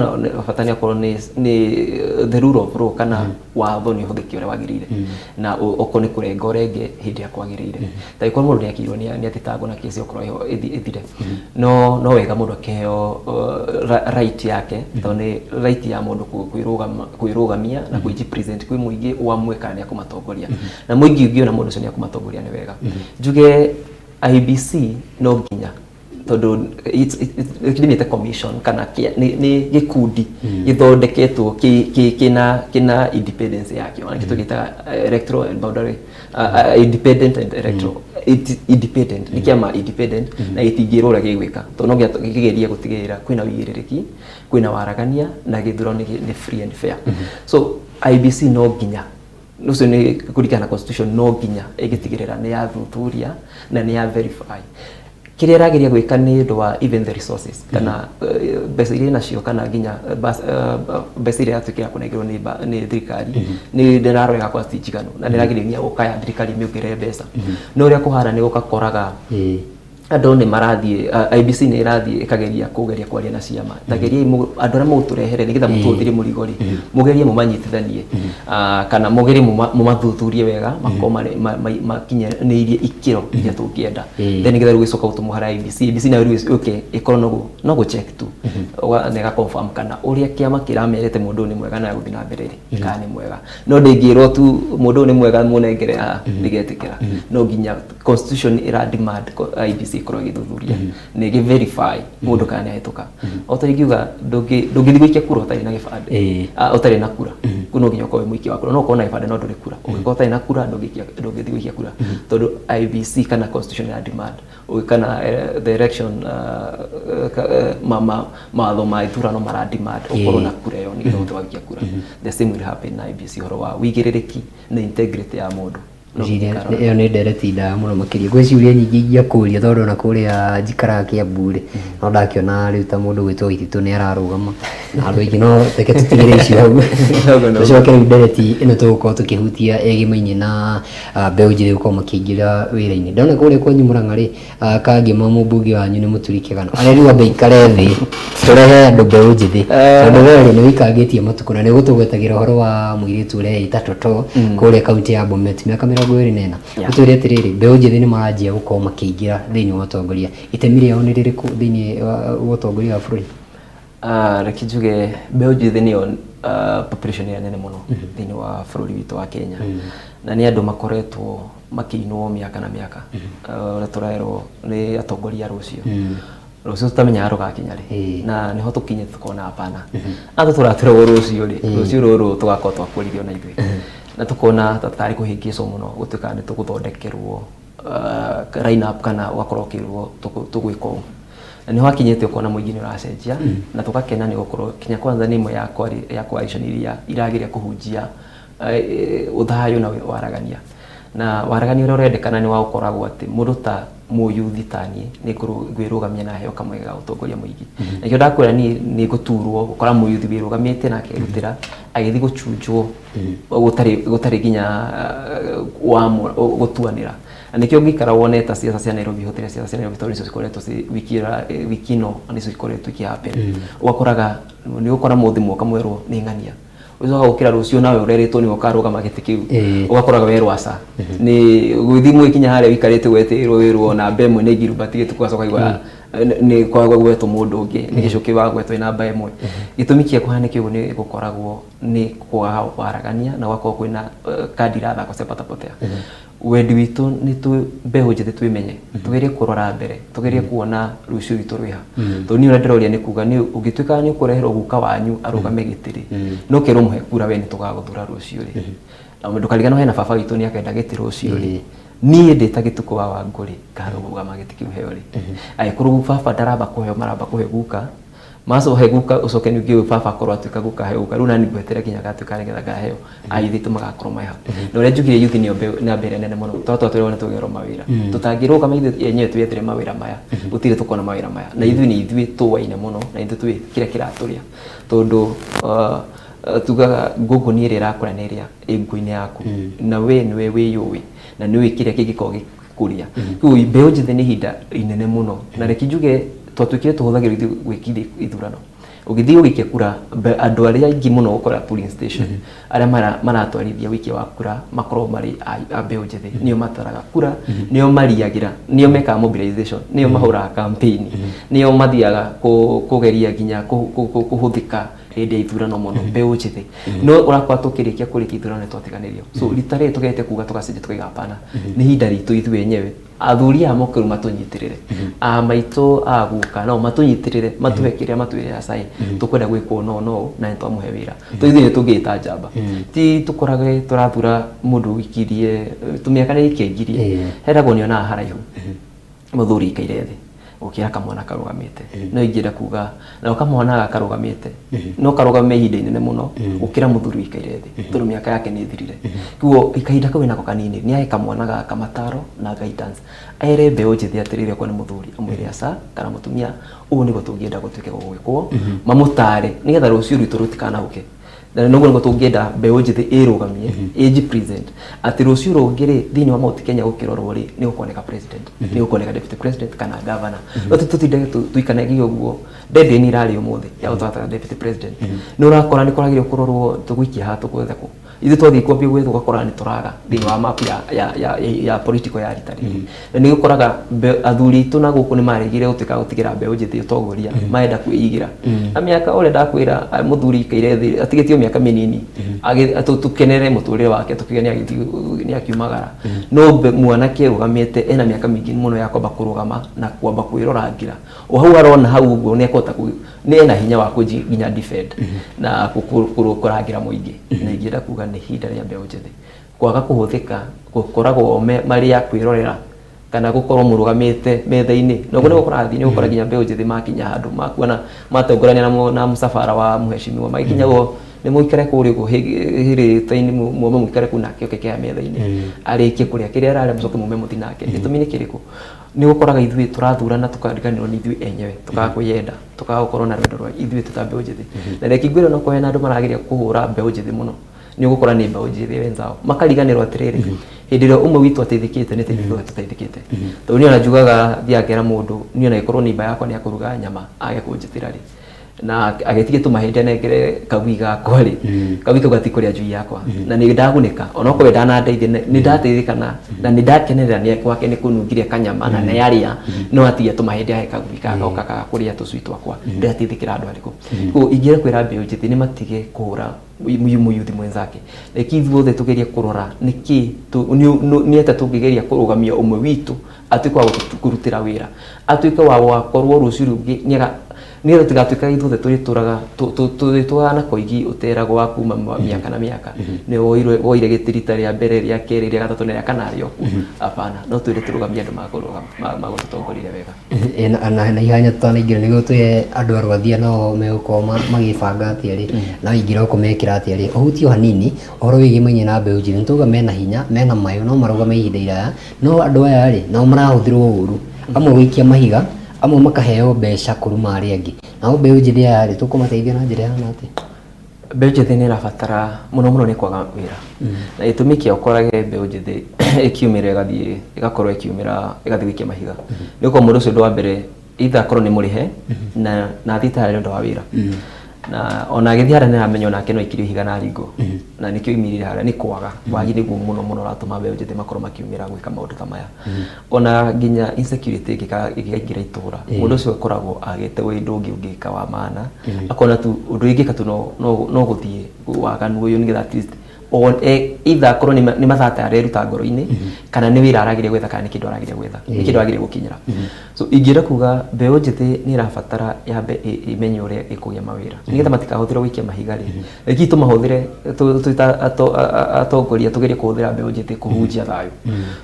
bata nĩ akorwo nĩ the rule of law kana watho nĩ ũhũthĩke ũrĩa wagĩrĩire, na okorwo nĩ kũrenga ũrenge hĩndĩ ĩrĩa kwagĩrĩire. Ta angĩkorwo mũndũ nĩ akĩirwo nĩ athitangwo na kesi okorwo ĩho ĩthire, no wega mũndũ akĩheo right yake, tondũ nĩ right ya mũndũ kwĩrũgamia na kwĩji present kwĩ mũingĩ ũamue kana nĩ akũmatongoria, na mũingĩ ũngĩona mũndũ ũcio nĩ akũmatongoria nĩ wega. Njuge IEBC no nginya, tondũ ndĩmĩte commission kana nĩ gĩkundi gĩthondeketwo kĩna independence yakĩo, na kĩtũ gĩtaga electoral and boundary independent and electoral independent, nĩ kĩama independent na gĩtingĩrwo ũrĩa gĩgwĩka, tondũ no nginya kĩgerie gũtigĩrĩra kwĩna ũigĩrĩrĩki, kwĩna waragania na gĩthurano nĩ free and fair. So IEBC no nginya ũcio nĩ kũringana na constitution no nginya ĩgĩtigĩrĩra nĩ yathuthuria na nĩ ya verify kĩrĩa ĩrageria gwĩka, nĩ ũndũ wa even the resources kana mbeca iria nacio kana nginya mbeca iria yatuĩka ya kũnengerwo nĩ thirikari nĩ ndĩrarora ĩgakorwo ti njiganu, na nĩ ĩrageria nginya gũkaya thirikari mĩongerere mbeca. No ũrĩa kũhana nĩ gũgakoraga andũ nĩ marathiĩ, IEBC nĩ ĩrathiĩ ĩkageria kũgeria kwaria na ciama, ta geriai andũ arĩa mũgũtũrehere nĩgetha mũtũhũthĩrie mũrigo rĩ, mũgerie mũmanyitithanie kana mũgerie mũmathuthurie wega makorwo makinyanĩirie ikĩro iria tũngĩenda. Then nĩgetha rĩu gĩcoka gũtũmwo harĩa IEBC, IEBC nayo rĩu yũke ĩkorwo no gũ check tu na ĩga confirm kana ũrĩa kĩama kĩramerete mũndũ ũyũ nĩ mwega na gũthiĩ na mbere rĩ, kana nĩ mwega. No ndĩngĩrwo tu mũndũ ũyũ nĩ mwega mũnengere haha ndĩgetĩkĩra, no nginya constitution ĩra demand IEBC IEBC ĩkorwo ĩgĩthuthuria na ĩgĩ verify mũndũ kana nĩ ahĩtũka. O ta ingiuga, ndũngĩthiĩ gũikia kura ũtarĩ na gĩbandĩ. Ũtarĩ na kura. Kũu no nginya ũkorwo wĩ mũikia wa kura. No ũkorwo na gĩbandĩ no ndũrĩ kura. Ũngĩkorwo ũtarĩ na kura, ndũngĩthiĩ gũikia kura, tondũ IEBC kana constitution ya demand kana the election mawatho ma ithurano mara demand ũkorwo na kura ĩyo nĩgetha ũhote gũikia kura. The same will happen na IEBC, ũhoro wa wĩigĩrĩrĩki na integrity ya mũndũ. No Ngwĩciria nginya ĩyo nĩ ndereti ndaya mũno makĩria. Gwĩ ciũria nyingĩ ingĩakũria, tondũ ona kũrĩa njikaraga Kiambu rĩ, no ndakĩona rĩu ta mũndũ gwĩtwo Waititũ nĩ ararũgama na andũ aingĩ, no reke tũtigĩre icio hau. Noguo, noguo. Tũcoke rĩu ndereti ĩno tũgũkorwo tũkĩhutia ĩgĩmainie na mbeũ njĩthĩ gũkorwo makĩingĩra wĩra-inĩ. Ndona kũrĩa kwanyu Mũrang'a rĩ, Kangema mũmbunge wanyu nĩ Mũturi Kĩgano arerirwo ambe aikare thĩ tũrehe andũ mbeũ njĩthĩ, tondũ we rĩ, nĩ wĩikangĩtie matukũ na nĩ ũgũtũgwetagĩra ũhoro wa mũirĩtu ũreĩta Toto kũrĩa kaunti ya Bomet, mĩaka 24. Ũtwĩre atĩrĩrĩ, mbeũ njĩthĩ nĩ maranjia gũkorwo makĩingĩra thĩinĩ wa ũtongoria, itemi rĩao nĩ rĩrĩkũ thĩinĩ wa ũtongoria wa bũrũri? Reke njuge mbeũ njĩthĩ nĩyo population ĩrĩa nene mũno thĩinĩ wa bũrũri witũ wa Kenya, na nĩ andũ makoretwo makĩinwo mĩaka na mĩaka. Ũrĩa tũrerwo nĩ atongoria a rũciũ, rũciũ tũtamenyaga rũgakinya rĩ, na nĩho tũkinyĩte tũkona hapana, na tũratwĩrwo rũciũ rĩ, rũciũ rũrũ tũgakorwo twakũririo na ithuĩ na tũkona ta tarĩ kũhĩngĩcwo mũno gũtuĩka nĩ tũgũthondekerwo line up kana ũgakorwo ũkĩrwo tũgwĩka ũũ, na nĩho hakinyĩte ũkona mũingĩ nĩ ũracenjia na tũgakena nĩ gũkorwo Kenya Kwanza nĩ ĩmwe ya coalition iria irageria kũhunjia ũthayũ na waragania, na waragania ũrĩa ũrendekana nĩ wa gũkoragwo atĩ mũndũ ta mũyuthi ta niĩ nĩ ngwĩrũgamia na heo kamweke ga gũtongoria mũingĩ. Nakĩo ndakwĩra niĩ nĩ ngũturwo gũkora mũyuthi wĩrũgamĩte na akerutĩra agĩthiĩ gũchunjwo gũtarĩ nginya gũtuanĩra. Na nĩkĩo ũngĩikara wone ta ciaca cia Nairobi, hũthĩre ciaca cia Nairobi, tondũ nĩcio cikoretwo ci wiki wiki ĩno nĩcio ikoretwo ikĩhappen. Ũgakoraga nĩ ũgũkora mũthĩ mwoka mwerwo nĩ ng'ania, ũcoka gũkĩra rũciũ nawe ũrerĩtwo nĩwe ũkarũgama gĩtĩ kĩu. Ũgakoraga werwo aca nĩ gũgĩthiĩ mũgĩkinya harĩa ũikarĩte wetĩirwo wĩrwo namba 1 nĩ Gilbert Gĩtukũ, ũgacoka igua nĩ kwaga gwetwo mũndũ ũngĩ, nĩ gĩcũkĩ wagwetwo ĩ namba 1. Gĩtũmi kĩa kũhanĩke ũguo nĩ gũkoragwo nĩ kwaga waragania na gũgakorwo kwĩna kandi irathakwo cia patapotea. Wendi witũ nĩ twĩ mbeũ njĩthĩ twĩmenye, tũgerie kũrora mbere, tũgerie kuona rũciũ rwitũ rwĩha, tondũ niĩ ũrĩa ndĩroria nĩ kuga nĩ ũngĩtuĩka nĩ ũkũreherwo guka wanyu arũgame gĩtĩ rĩ, no kerwo mũhe kura we nĩ tũgagũthura rũciũ rĩ, na ndũkariganĩrwo hena baba witũ nĩ akenda gĩtĩ rũciũ rĩ. Niĩ ndĩ ta Gĩtukũ wa Wangũrĩ ngarũgama gĩtĩ kĩu heo rĩ, angĩkorwo baba ndaramba kũheo, maramba kũhe guka, macohe guka, ũcoke ningĩ ũyũ baba akorwo atuĩka guka heo guka, rĩu nani ngweterera nginya agatuĩka nĩgetha ngaheo aithĩ magakorwo meha. Na ũrĩa njugire, youth nĩyo namba ĩrĩa nene mũno, tondũ twatwĩrwo nĩ tũgerwo mawĩra, tũtangĩrũgama ithuĩ enyewe twĩyethere mawĩra maya, gũtirĩ tũkona mawĩra maya, na ithuĩ nĩ ithuĩ tũwaine mũno na ithuĩ tũĩ kĩrĩa kĩratũrĩa, tondũ tugaga ngũngũni ĩrĩa ĩrakũra nĩ ĩrĩa ĩ nguo-inĩ yaku, na we nĩwe wĩyũĩ na nĩũĩ kĩrĩa kĩngĩkorwo gĩkũrĩa. Rĩu mbeũ njĩthĩ nĩ ihinda inene mũno, na reke njuge twatuĩkire tũhũthagĩrwo ithuĩ gwĩkithia ithurano. Ũgĩthiĩ ũgĩikia kura, andũ arĩa aingĩ mũno ũkora polling station arĩa maratwarithia ũikia wa kura makorwo marĩ a mbeũ njĩthĩ, nĩo mataraga kura, nĩo mariagĩra, nĩo mekaga mobilization, nĩo mahũraga campaign, nĩo mathiaga kũgeria nginya kũhũthĩka hĩndĩ ya ithurano mũno, mbeũ njĩthĩ. No ũrakora tũkĩrĩkia kũrĩkia ithurano nĩ twatiganĩrio. So rita rĩrĩ tũgerete kuga tũgacenjia, tũkaiga hapana, nĩ ihinda ritũ ithuĩ enyewe. Athuri aya moke rĩu matũnyitĩrĩre, a maitũ a guka nao matũnyitĩrĩre, matũhe kĩrĩa matwĩre acai tũkwenda gwĩkwo no no na nĩ twamũhe wĩra to ithuĩ nĩ tũngĩĩta njamba, ti tũkorage tũrathura mũndũ ũikirie tũmĩaka nĩ ĩkĩngirie. Heragwo nĩ onaga haraihu mũthuri ikaire thĩ gũkĩra kamwana karũgamĩte. No ingĩenda kuga nao kamwana gaka karũgamĩte no karũgame ihinda inene mũno gũkĩra mũthuri ũikaire thĩ, tondũ mĩaka yake nĩ ĩthirire. Koguo kahinda kau enako kanini nĩ ahe kamwana gaka mataro na guidance, ere mbeũ njĩthĩ atĩrĩrĩ, okorwo nĩ mũthuri amwĩre aca kana mũtumia, ũũ nĩguo tũngĩenda gũtuĩke gũgwĩkwo, mamũtare nĩgetha rũciũ rwitũ rũtikanahuke. Na noguo nĩguo tũngĩenda mbeũ njĩthĩ ĩrũgamie ĩji present atĩ rũciũ rũngĩ rĩ, thĩinĩ wa Mount Kenya gũkĩrorwo rĩ, nĩ gũkoneka president, nĩ gũkoneka deputy president kana governor. No tũtindage tũikanagie ũguo. Deadline irarĩ ũmũthĩ ya gũtwara deputy president, nĩ ũrakora nĩ kũragĩrio kũrorwo tũgũikia haha tũgwetha kũ. Ithuĩ twathiĩ kwambia gwetha ũgakora nĩ tũraga thĩinĩ wa map ya political ya rita rĩrĩ. Na nĩ ũkoraga athuri aitũ na gũkũ nĩ maregire gũtuĩka gũtigĩra mbeũ njĩthĩ ũtongoria, marenda kwĩigĩra na mĩaka ũrĩa ndakwĩra. Mũthuri ikaire thĩ atigĩtio mĩaka mĩnini tũkenere mũtũrĩre wake, tũkiuge nĩ akiumagara, no mwanake ũrũgamĩte ena mĩaka mĩingĩ mũno ya kwamba kũrũgama na kwamba kwĩrorangĩra o hau arona hau ũguo nĩ ekũhota nĩ ena hinya wa kũnji nginya defend na kũrangĩra mũingĩ. Na ingĩenda kuga nĩ ihinda rĩa mbeũ njĩthĩ kwaga kũhũthĩka gũkoragwo marĩ a kwĩrorera kana gũkorwo mũrũgamĩte metha-inĩ. Na ũguo nĩ gũkũrathiĩ nĩ gũkora nginya mbeũ njĩthĩ makinya handũ makuona matongorania na mũcabara wa mũhecimiwa magĩkinya ũguo nĩ mũikare kũrĩa ũguo hĩrĩte-inĩ, muome mũikare kũu nake oke kea metha-inĩ arĩkie kũrĩa kĩrĩa ararĩa, mũcoke mume mũthiĩ nake. Gĩtũmi nĩ kĩrĩkũ? Nĩ gũkoraga ithuĩ tũrathurana tũkariganĩrwo nĩ ithuĩ enyewe, tukaga kwĩyenda, tukaga gũkorwo na rwendo rwa ithuĩ twĩ ta mbeũ njĩthĩ. Na reke ngwĩre, no hena andũ marageria kũhũra mbeũ njĩthĩ mũno, nĩ ũgũkora nĩ mbeũ njĩthĩ wenzao makariganĩrwo atĩrĩrĩ, hĩndĩ ĩrĩa ũmwe witũ ateithĩkĩte nĩ teithĩ ithuothe tũteithĩkĩte. Tondũ niĩ ona njugaga thiaga ngera mũndũ, niĩ ona ĩkorwo nĩimba yakwa nĩ akũruga nyama age kũnjĩtĩra rĩ, na agĩtige tũmahĩndĩ anengere kagui gakwa rĩ, kagui kau gatikũrĩa njui yakwa na nĩ ndagunĩka. Onokorwo ndanandeithia nĩ ndateithĩka na nĩ ndakenerera nĩ gwake nĩ kũnungire kanyama na nĩ arĩa no atigia tũmahĩndĩ ahe kagui gagoka gakũrĩa tũcui twakwa, ndĩrateithĩkĩra andũ arĩkũ? Koguo ingĩenda kwĩra mbeũ njĩthĩ nĩ matige kũhũra mũyuthi mwenzake. Reke ithuothe tũgerie kũrora nĩkĩ nĩ atĩa tũngĩgeria kũrũgamia ũmwe witũ atuĩke wa kũrutĩra wĩra, atuĩke wa gũgakorwo rũciũ rũngĩ nĩaga nĩgetha tũtigatuĩka ithuothe tũrĩtũraga tũrĩtũraga na koigi ũteragwo wa kuma mĩaka na mĩaka nĩ woire gĩtĩ rita rĩa mbere, rĩa kerĩ, rĩa gatatũ na rĩa kana rĩ okuo. Hapana, no twĩre tũrũgamie andũ magũtũtongoria wega. Na ihanya tutanaingĩra nĩguo tũhe andũ a Rwathia nao megũkorwo magĩbanga atĩa rĩ, na waingĩra ũkũmekĩra atĩa rĩ, ũhutie o hanini ũhoro wĩgiĩ mainye na mbeũ njĩthĩ. Nĩ tuuga mena hinya, mena mayũ, no marũgame ihinda iraya, no andũ aya rĩ nao marahũthĩrwo ũru, amwe gũikia mahiga, amwe makaheo mbeca kũruma arĩa angĩ. Nao mbeũ njĩthĩ aya rĩ, tũkũmateithia na njĩra ĩhana atĩa? Mbeũ njĩthĩ nĩ ĩrabatara mũno mũno nĩ kwaga wĩra, na gĩtũmi kĩa ũkorage mbeũ njĩthĩ ĩkiumĩra ĩgathiĩ ĩgakorwo ĩkiumĩra ĩgathiĩ gũikia mahiga nĩ gũkorwo mũndũ ũcio ũndũ wa mbere either akorwo nĩ mũrĩhe na athiĩte harĩa nĩ ũndũ wa wĩra, na ona agĩthiĩ harĩa nĩ aramenya onake no aikirio ihiga na ringwo, na nĩkĩo oimĩrire harĩa. Nĩ kwaga wagi nĩguo mũno mũno ũratũma mbeũ njĩthĩ makorwo makiumĩra gwĩka maũndũ ta maya. Ona nginya insecurity ĩngĩkaingĩra itũra, mũndũ ũcio akoragwo agĩte ũndũ ũngĩ ũngĩka wa maana, akona tu ũndũ ingĩka tu no gũthiĩ waganu ũyũ nĩgetha at least either akorwo nĩ mathata areruta ngoro-inĩ, kana nĩ wĩra arageria gwetha, kana nĩ kĩndũ arageria gwetha, nĩ kĩndũ arageria gũkinyĩra. So ingĩenda kuga mbeũ njĩthĩ nĩ ĩrabatara yambe ĩmenye ũrĩa ĩkũgĩa mawĩra nĩgetha matikahũthĩre gũikia mahiga rĩ. Reke tũmahũthĩre twĩ ta atongoria, tũgerie kũhũthĩra mbeũ njĩthĩ kũhunjia thayũ,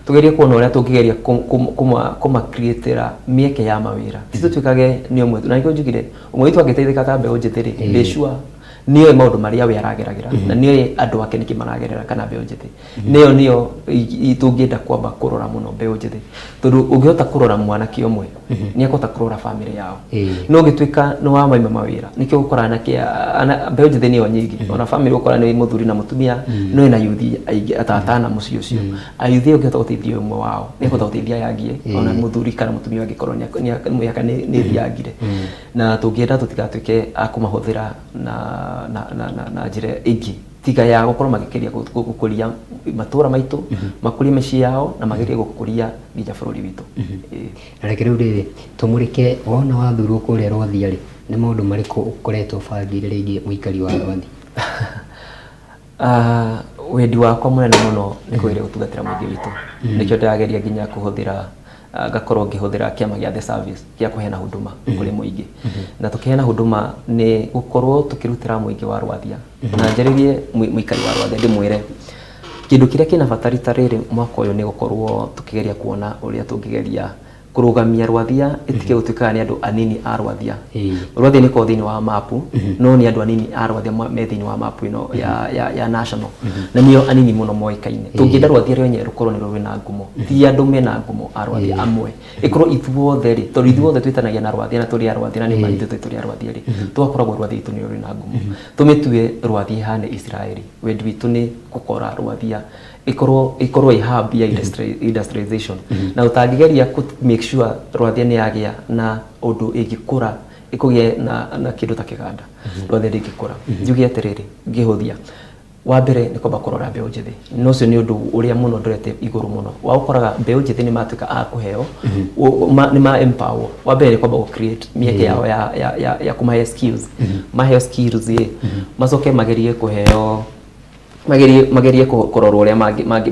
tũgerie kuona ũrĩa tũngĩgeria kũma-create-ĩra mĩeke ya mawĩra, ti tũtuĩkage nĩ ũmwe. Na nĩkĩo njugire ũmwe witũ angĩteithĩka ta mbeũ njĩthĩ rĩ, ndĩ sure nĩoĩ maũndũ marĩa we arageragĩra na nĩoĩ andũ ake nĩkĩ maragerera kana mbeũ njĩthĩ nĩyo tũngĩenda kwamba kũrora mũno mbeũ njĩthĩ, tondũ ũngĩhota kũrora mwanake ũmwe nĩ akũhota kũrora bamĩrĩ yao. No ũngĩtuĩka nĩ wamaima mawĩra, nĩkĩo ũgũkora anake mbeũ njĩthĩ nĩyo nyingĩ. Ona bamĩrĩ ũgũkora nĩ mũthuri na mũtumia, no ĩna yuthi aingĩ atatana mũciĩ ũcio. Ayuthi ũngĩhota gũteithia ũmwe wao nĩ akũhota gũteithia aya angĩ, ona mũthuri kana mũtumia angĩkorwo mĩaka nĩ ĩthiangire. Na tũngĩenda tũtigatuĩke a kũmahũthĩra na njĩra ĩngĩ tiga ya gũkorwo magĩkĩria gũkũria matũra maitũ, makũrie mĩciĩ yao na magerie gũkũria nginya bũrũri witũ. Ĩĩ. Na reke rĩu rĩrĩ tũmũrĩke, wona wathurwo kũrĩa Rwathia rĩ, nĩ maũndũ marĩkũ ũkoretwo ũbangĩire rĩngĩ mũikari wa Rwathia? Wendi wakwa mũnene mũno nĩ kũgeria gũtungatĩra mũingĩ witũ. Nĩkĩo ndĩrageria nginya kũhũthĩra ngakorwo ngĩhũthĩra kĩama gĩa the service gĩa kũheana huduma kũrĩ mũingĩ. Na tũkĩheana huduma nĩ gũkorwo tũkĩrutĩra mũingĩ wa Rwathia na njarĩrie mũikari wa Rwathia ndĩmwĩre kĩndũ kĩrĩa kĩna bata rita rĩrĩ mwaka ũyũ nĩ gũkorwo tũkĩgeria kuona ũrĩa tũngĩgeria kũrũgamia Rwathia ĩtige gũtuĩkaga nĩ andũ anini a Rwathia. Rwathia nĩ korwo thĩinĩ wa mapu, no nĩ andũ anini a Rwathia me thĩinĩ wa mapu ĩno ya national, na nĩo anini mũno moĩkaine. Tũngĩenda Rwathia rwenyewe rũkorwo nĩruo rwĩna ngumo, ti andũ mena ngumo a Rwathia amwe, ĩkorwo ithuothe rĩ, tondũ ithuothe twĩtanagia na Rwathia na tũrĩ a Rwathia na nĩ ma ithuĩ tũrĩ a Rwathia rĩ, tũgakoragwo Rwathia itũ nĩyo rwĩna ngumo. Tũmĩtue Rwathia ĩhane Israeli. Wendi witũ nĩ gũkora Rwathia ĩkorwo ĩ hub ya industrialization, na ũtangĩgeria kũ make sure Rwathia nĩ yagĩa na ũndũ ĩngĩkũra, ĩkũgĩa na kĩndũ ta kĩganda, Rwathia ndĩngĩkũra. Njuge atĩrĩrĩ, ngĩhũthia Wa mbere nĩ kwamba kũrora mbeũ njĩthĩ, na ũcio nĩ ũndũ ũrĩa mũno ndorete igũrũ mũno wa gũkoraga mbeũ njĩthĩ nĩ matuĩka a kũheo nĩ ma empower. Wa mbere nĩ kwamba gũ create mĩeke yao ya kũmahe skills, maheo skills ĩ macoke magerie kũheo, magerie kũrorwo ũrĩa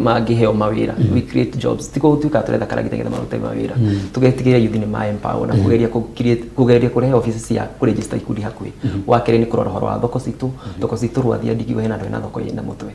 mangĩheo mawĩra. We create jobs, ti gũtuĩka tũretha karagita nĩgetha marute mawĩra. Tũgetigĩra youth nĩ ma empower na kũgeria kũ create, kũgeria kũrehe office cia kũregister ikundi hakuhĩ. Wa kerĩ nĩ kũrora ũhoro wa thoko citũ. Thoko citũ Rwathia ndingiuga hena andũ mena thoko ĩna mũtwe.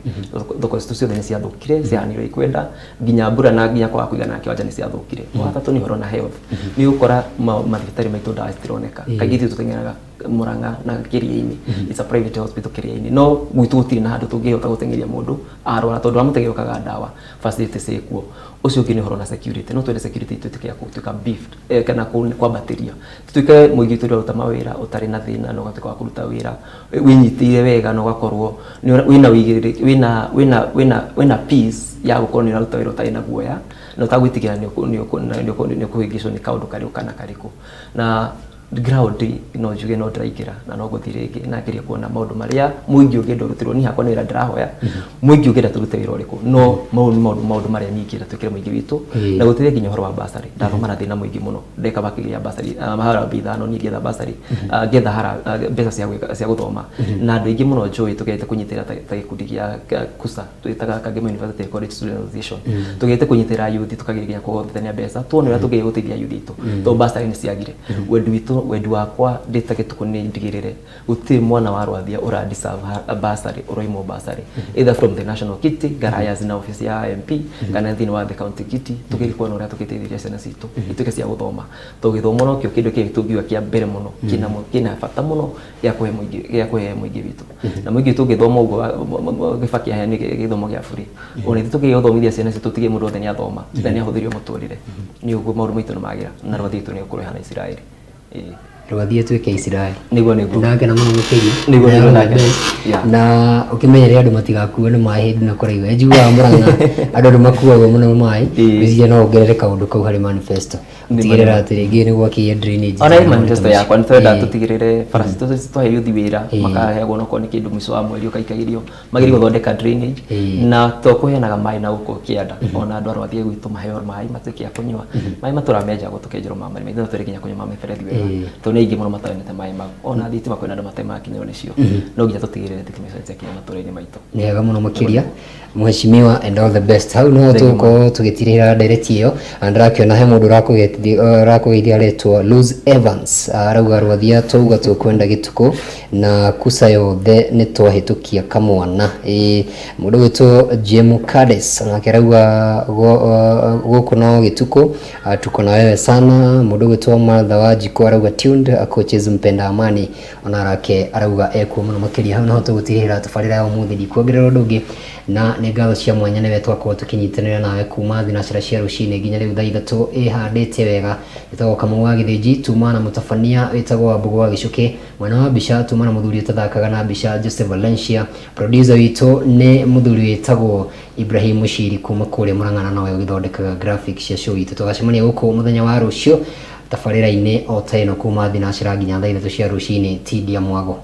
Thoko citũ ciothe nĩ ciathũkire, ciahanire ikwenda nginya mbura na nginya kwaga kũigana kĩwanja nĩ ciathũkire. Wa gatatũ nĩ ũhoro na health, nĩ ũgũkora mathibitarĩ maitũ ndawa citironeka. Kaingĩ ithuĩ tũteng'eraga Murang'a na Kĩrĩa-inĩ, it's a private hospital Kĩrĩa-inĩ, no gwitũ gũtirĩ na handũ tũngĩhota gũteng'eria mũndũ arwara, tondũ wamũteng'eria ũkaga ndawa, facility ciĩ kuo. Ũcio ũngĩ nĩ ũhoro na security. No twende security ituĩke ya gũtuĩka beefed, kana kwambatĩria, tutuĩke mũingĩ witũ ũrĩa ũruta mawĩra ũtarĩ na thĩna, na ũgatuĩka wa kũruta wĩra wĩnyitĩire wega, na ũgakorwo wĩna wĩigĩrĩrĩki, wĩna peace ya gũkorwo nĩ ũraruta wĩra ũtarĩ na guoya na ũtagwĩtigĩra nĩ ũkũhĩngĩcwo nĩ kaũndũ karĩkũ kana karĩkũ. Na ground no njuge no ndĩraingĩra na no ngũthiĩ rĩngĩ na ngerie kuona maũndũ marĩa mũingĩ ũngĩenda ũrutĩrwo. Niĩ hakwa nĩ wĩra ndĩrahoya, mũingĩ ũngĩenda tũrute wĩra ũrĩkũ, no mau nĩ maũndũ marĩa niĩ ingĩenda twĩkĩre mũingĩ witũ na gũteithia nginya ũhoro wa bursary. Ndathoma na thĩna mũingĩ mũno ndeka makĩria bursary, harambee 5, niĩ ngĩetha bursary, ngĩetha mbeca cia gwĩka cia gũthoma na andũ aingĩ mũno njũĩ tũgerete kũnyitĩrĩra ta gĩkundi gĩa KUSA, twĩtaga Kangema University College Student Association, tũgerete kũnyitĩrĩra youth, tũkageria nginya kũgombithania mbeca tuone ũrĩa tũngĩgeria gũteithia youth itũ, tondũ bursary nĩ ciagire. Wendi witũ, wendi wakwa ndĩ ta gĩtukũ nĩ ndigĩrĩre gũtirĩ mwana wa Rwathia ũra deserve bursary ũroimwo bursary, either from the national kitty Garayas na office ya MP kana thĩinĩ wa the county kitty. Tũgerie kuona ũrĩa tũngĩteithĩrĩria ciana citũ ituĩke cia gũthoma, tondũ gĩthomo nokĩo kĩndũ kĩrĩa tũngiuga kĩa mbere mũno kĩna bata mũno gĩa kũhe mũingĩ witũ. Na mũingĩ witũ ũngĩthoma ũguo Gĩbaki aheanire gĩthomo gĩa bũrĩ, ona ithuĩ tũkĩgeria gũthomithia ciana citũ tige mũndũ wothe nĩ athoma na nĩ ahũthĩrio mũtũrĩre, nĩ ũguo maũndũ maitũ nĩ magĩra na Rwathia itũ nĩ gũkorwo ĩhana Isiraeli. Ĩĩ. Rwathia tuĩke Isiraeli. Nĩguo. Ndakena mũno makĩria. Nĩguo, Na nĩguo, all the ndakena. best. Yeah. Na ũkĩmenyere andũ matigakuo nĩ maĩ hĩndĩ ĩno kũraigua njiguaga Murang'a andũ nĩ makuagwo mũno nĩ maĩ. Ngwĩciria no wongerere kaũndũ kau harĩ manifesto, ũtigĩrĩra atĩ rĩngĩ nĩ gwakĩia drainage. Ona njega ĩ manifesto yakwa nĩ tũrenda tũtigĩrĩre bara citũ twahe youth wĩra, makaheagwo nokorwo nĩ kĩndũ mũico wa mweri ũkaikagĩrio, magerie gũthondeka drainage na to kũheanaga maĩ na gũkũ kĩanda, ona andũ a Rwathia gwitũ maheo maĩ matuĩke a kũnyua maĩ matũra menjagwo tũkenjerwo ma marima, ithuĩ no twende nginya kũnyua ma mĩberethi wega, tondũ nĩ aingĩ mũno matonete maĩ mau. Ona thitima, kwĩna andũ matarĩ makinyĩrwo nĩcio, no nginya tũtigĩrĩre thitima icio nĩciakinya matũra-inĩ maitũ. Nĩ hega mũno makĩria, mheshimiwa, and all the best. Hau no Thank you. Tũgũkorwo tũgĩtirĩra ndereti ĩyo na ndĩrakĩona he mũndũ ũrakũgeithia aretwo Luz Evans. Arauga Rwathia twauga tũkwenda gĩtukũ na kusa yothe nĩ twahĩtũkia kamwana. Ĩĩ, mũndũ gwĩtwo Jem Kades onake arauga gũkũ no gĩtukũ, tuko na wewe sana. Mũndũ gwĩtwo Martha Wanjikũ arauga tuned, coaches mpenda amani, onarake arauga ekuo mũno makĩria. Hau noho tũgũtigĩrĩra tabarĩra ya ũmũthĩ, ndikuongerera ũndũ ũngĩ, na nĩ ngatho cia mwanya nĩwe twakorwo tũkĩnyitanĩra nawe kuma thinacara cia rũcinĩ nginya rĩu thaa 3 ĩhandĩte wega. Ĩtagwo Kamau wa Gĩthĩnji, tuma na mũtabania wĩtagwo Wambũgũ wa Gĩcũkĩ, mwena wa mbica tuma na mũthuri ũtathakaga na mbica Jose Valencia, producer witũ nĩ mũthuri wĩtagwo Ibrahim Mushiri kuma kũrĩa Murang'a, na nowe ũgĩthondekaga graphics cia show itũ. Tũgacemania gũkũ mũthenya wa rũciũ tabarĩra-inĩ o ta ĩno kuma thinacara nginya thaa 3 cia rũcinĩ. Tindia mwago.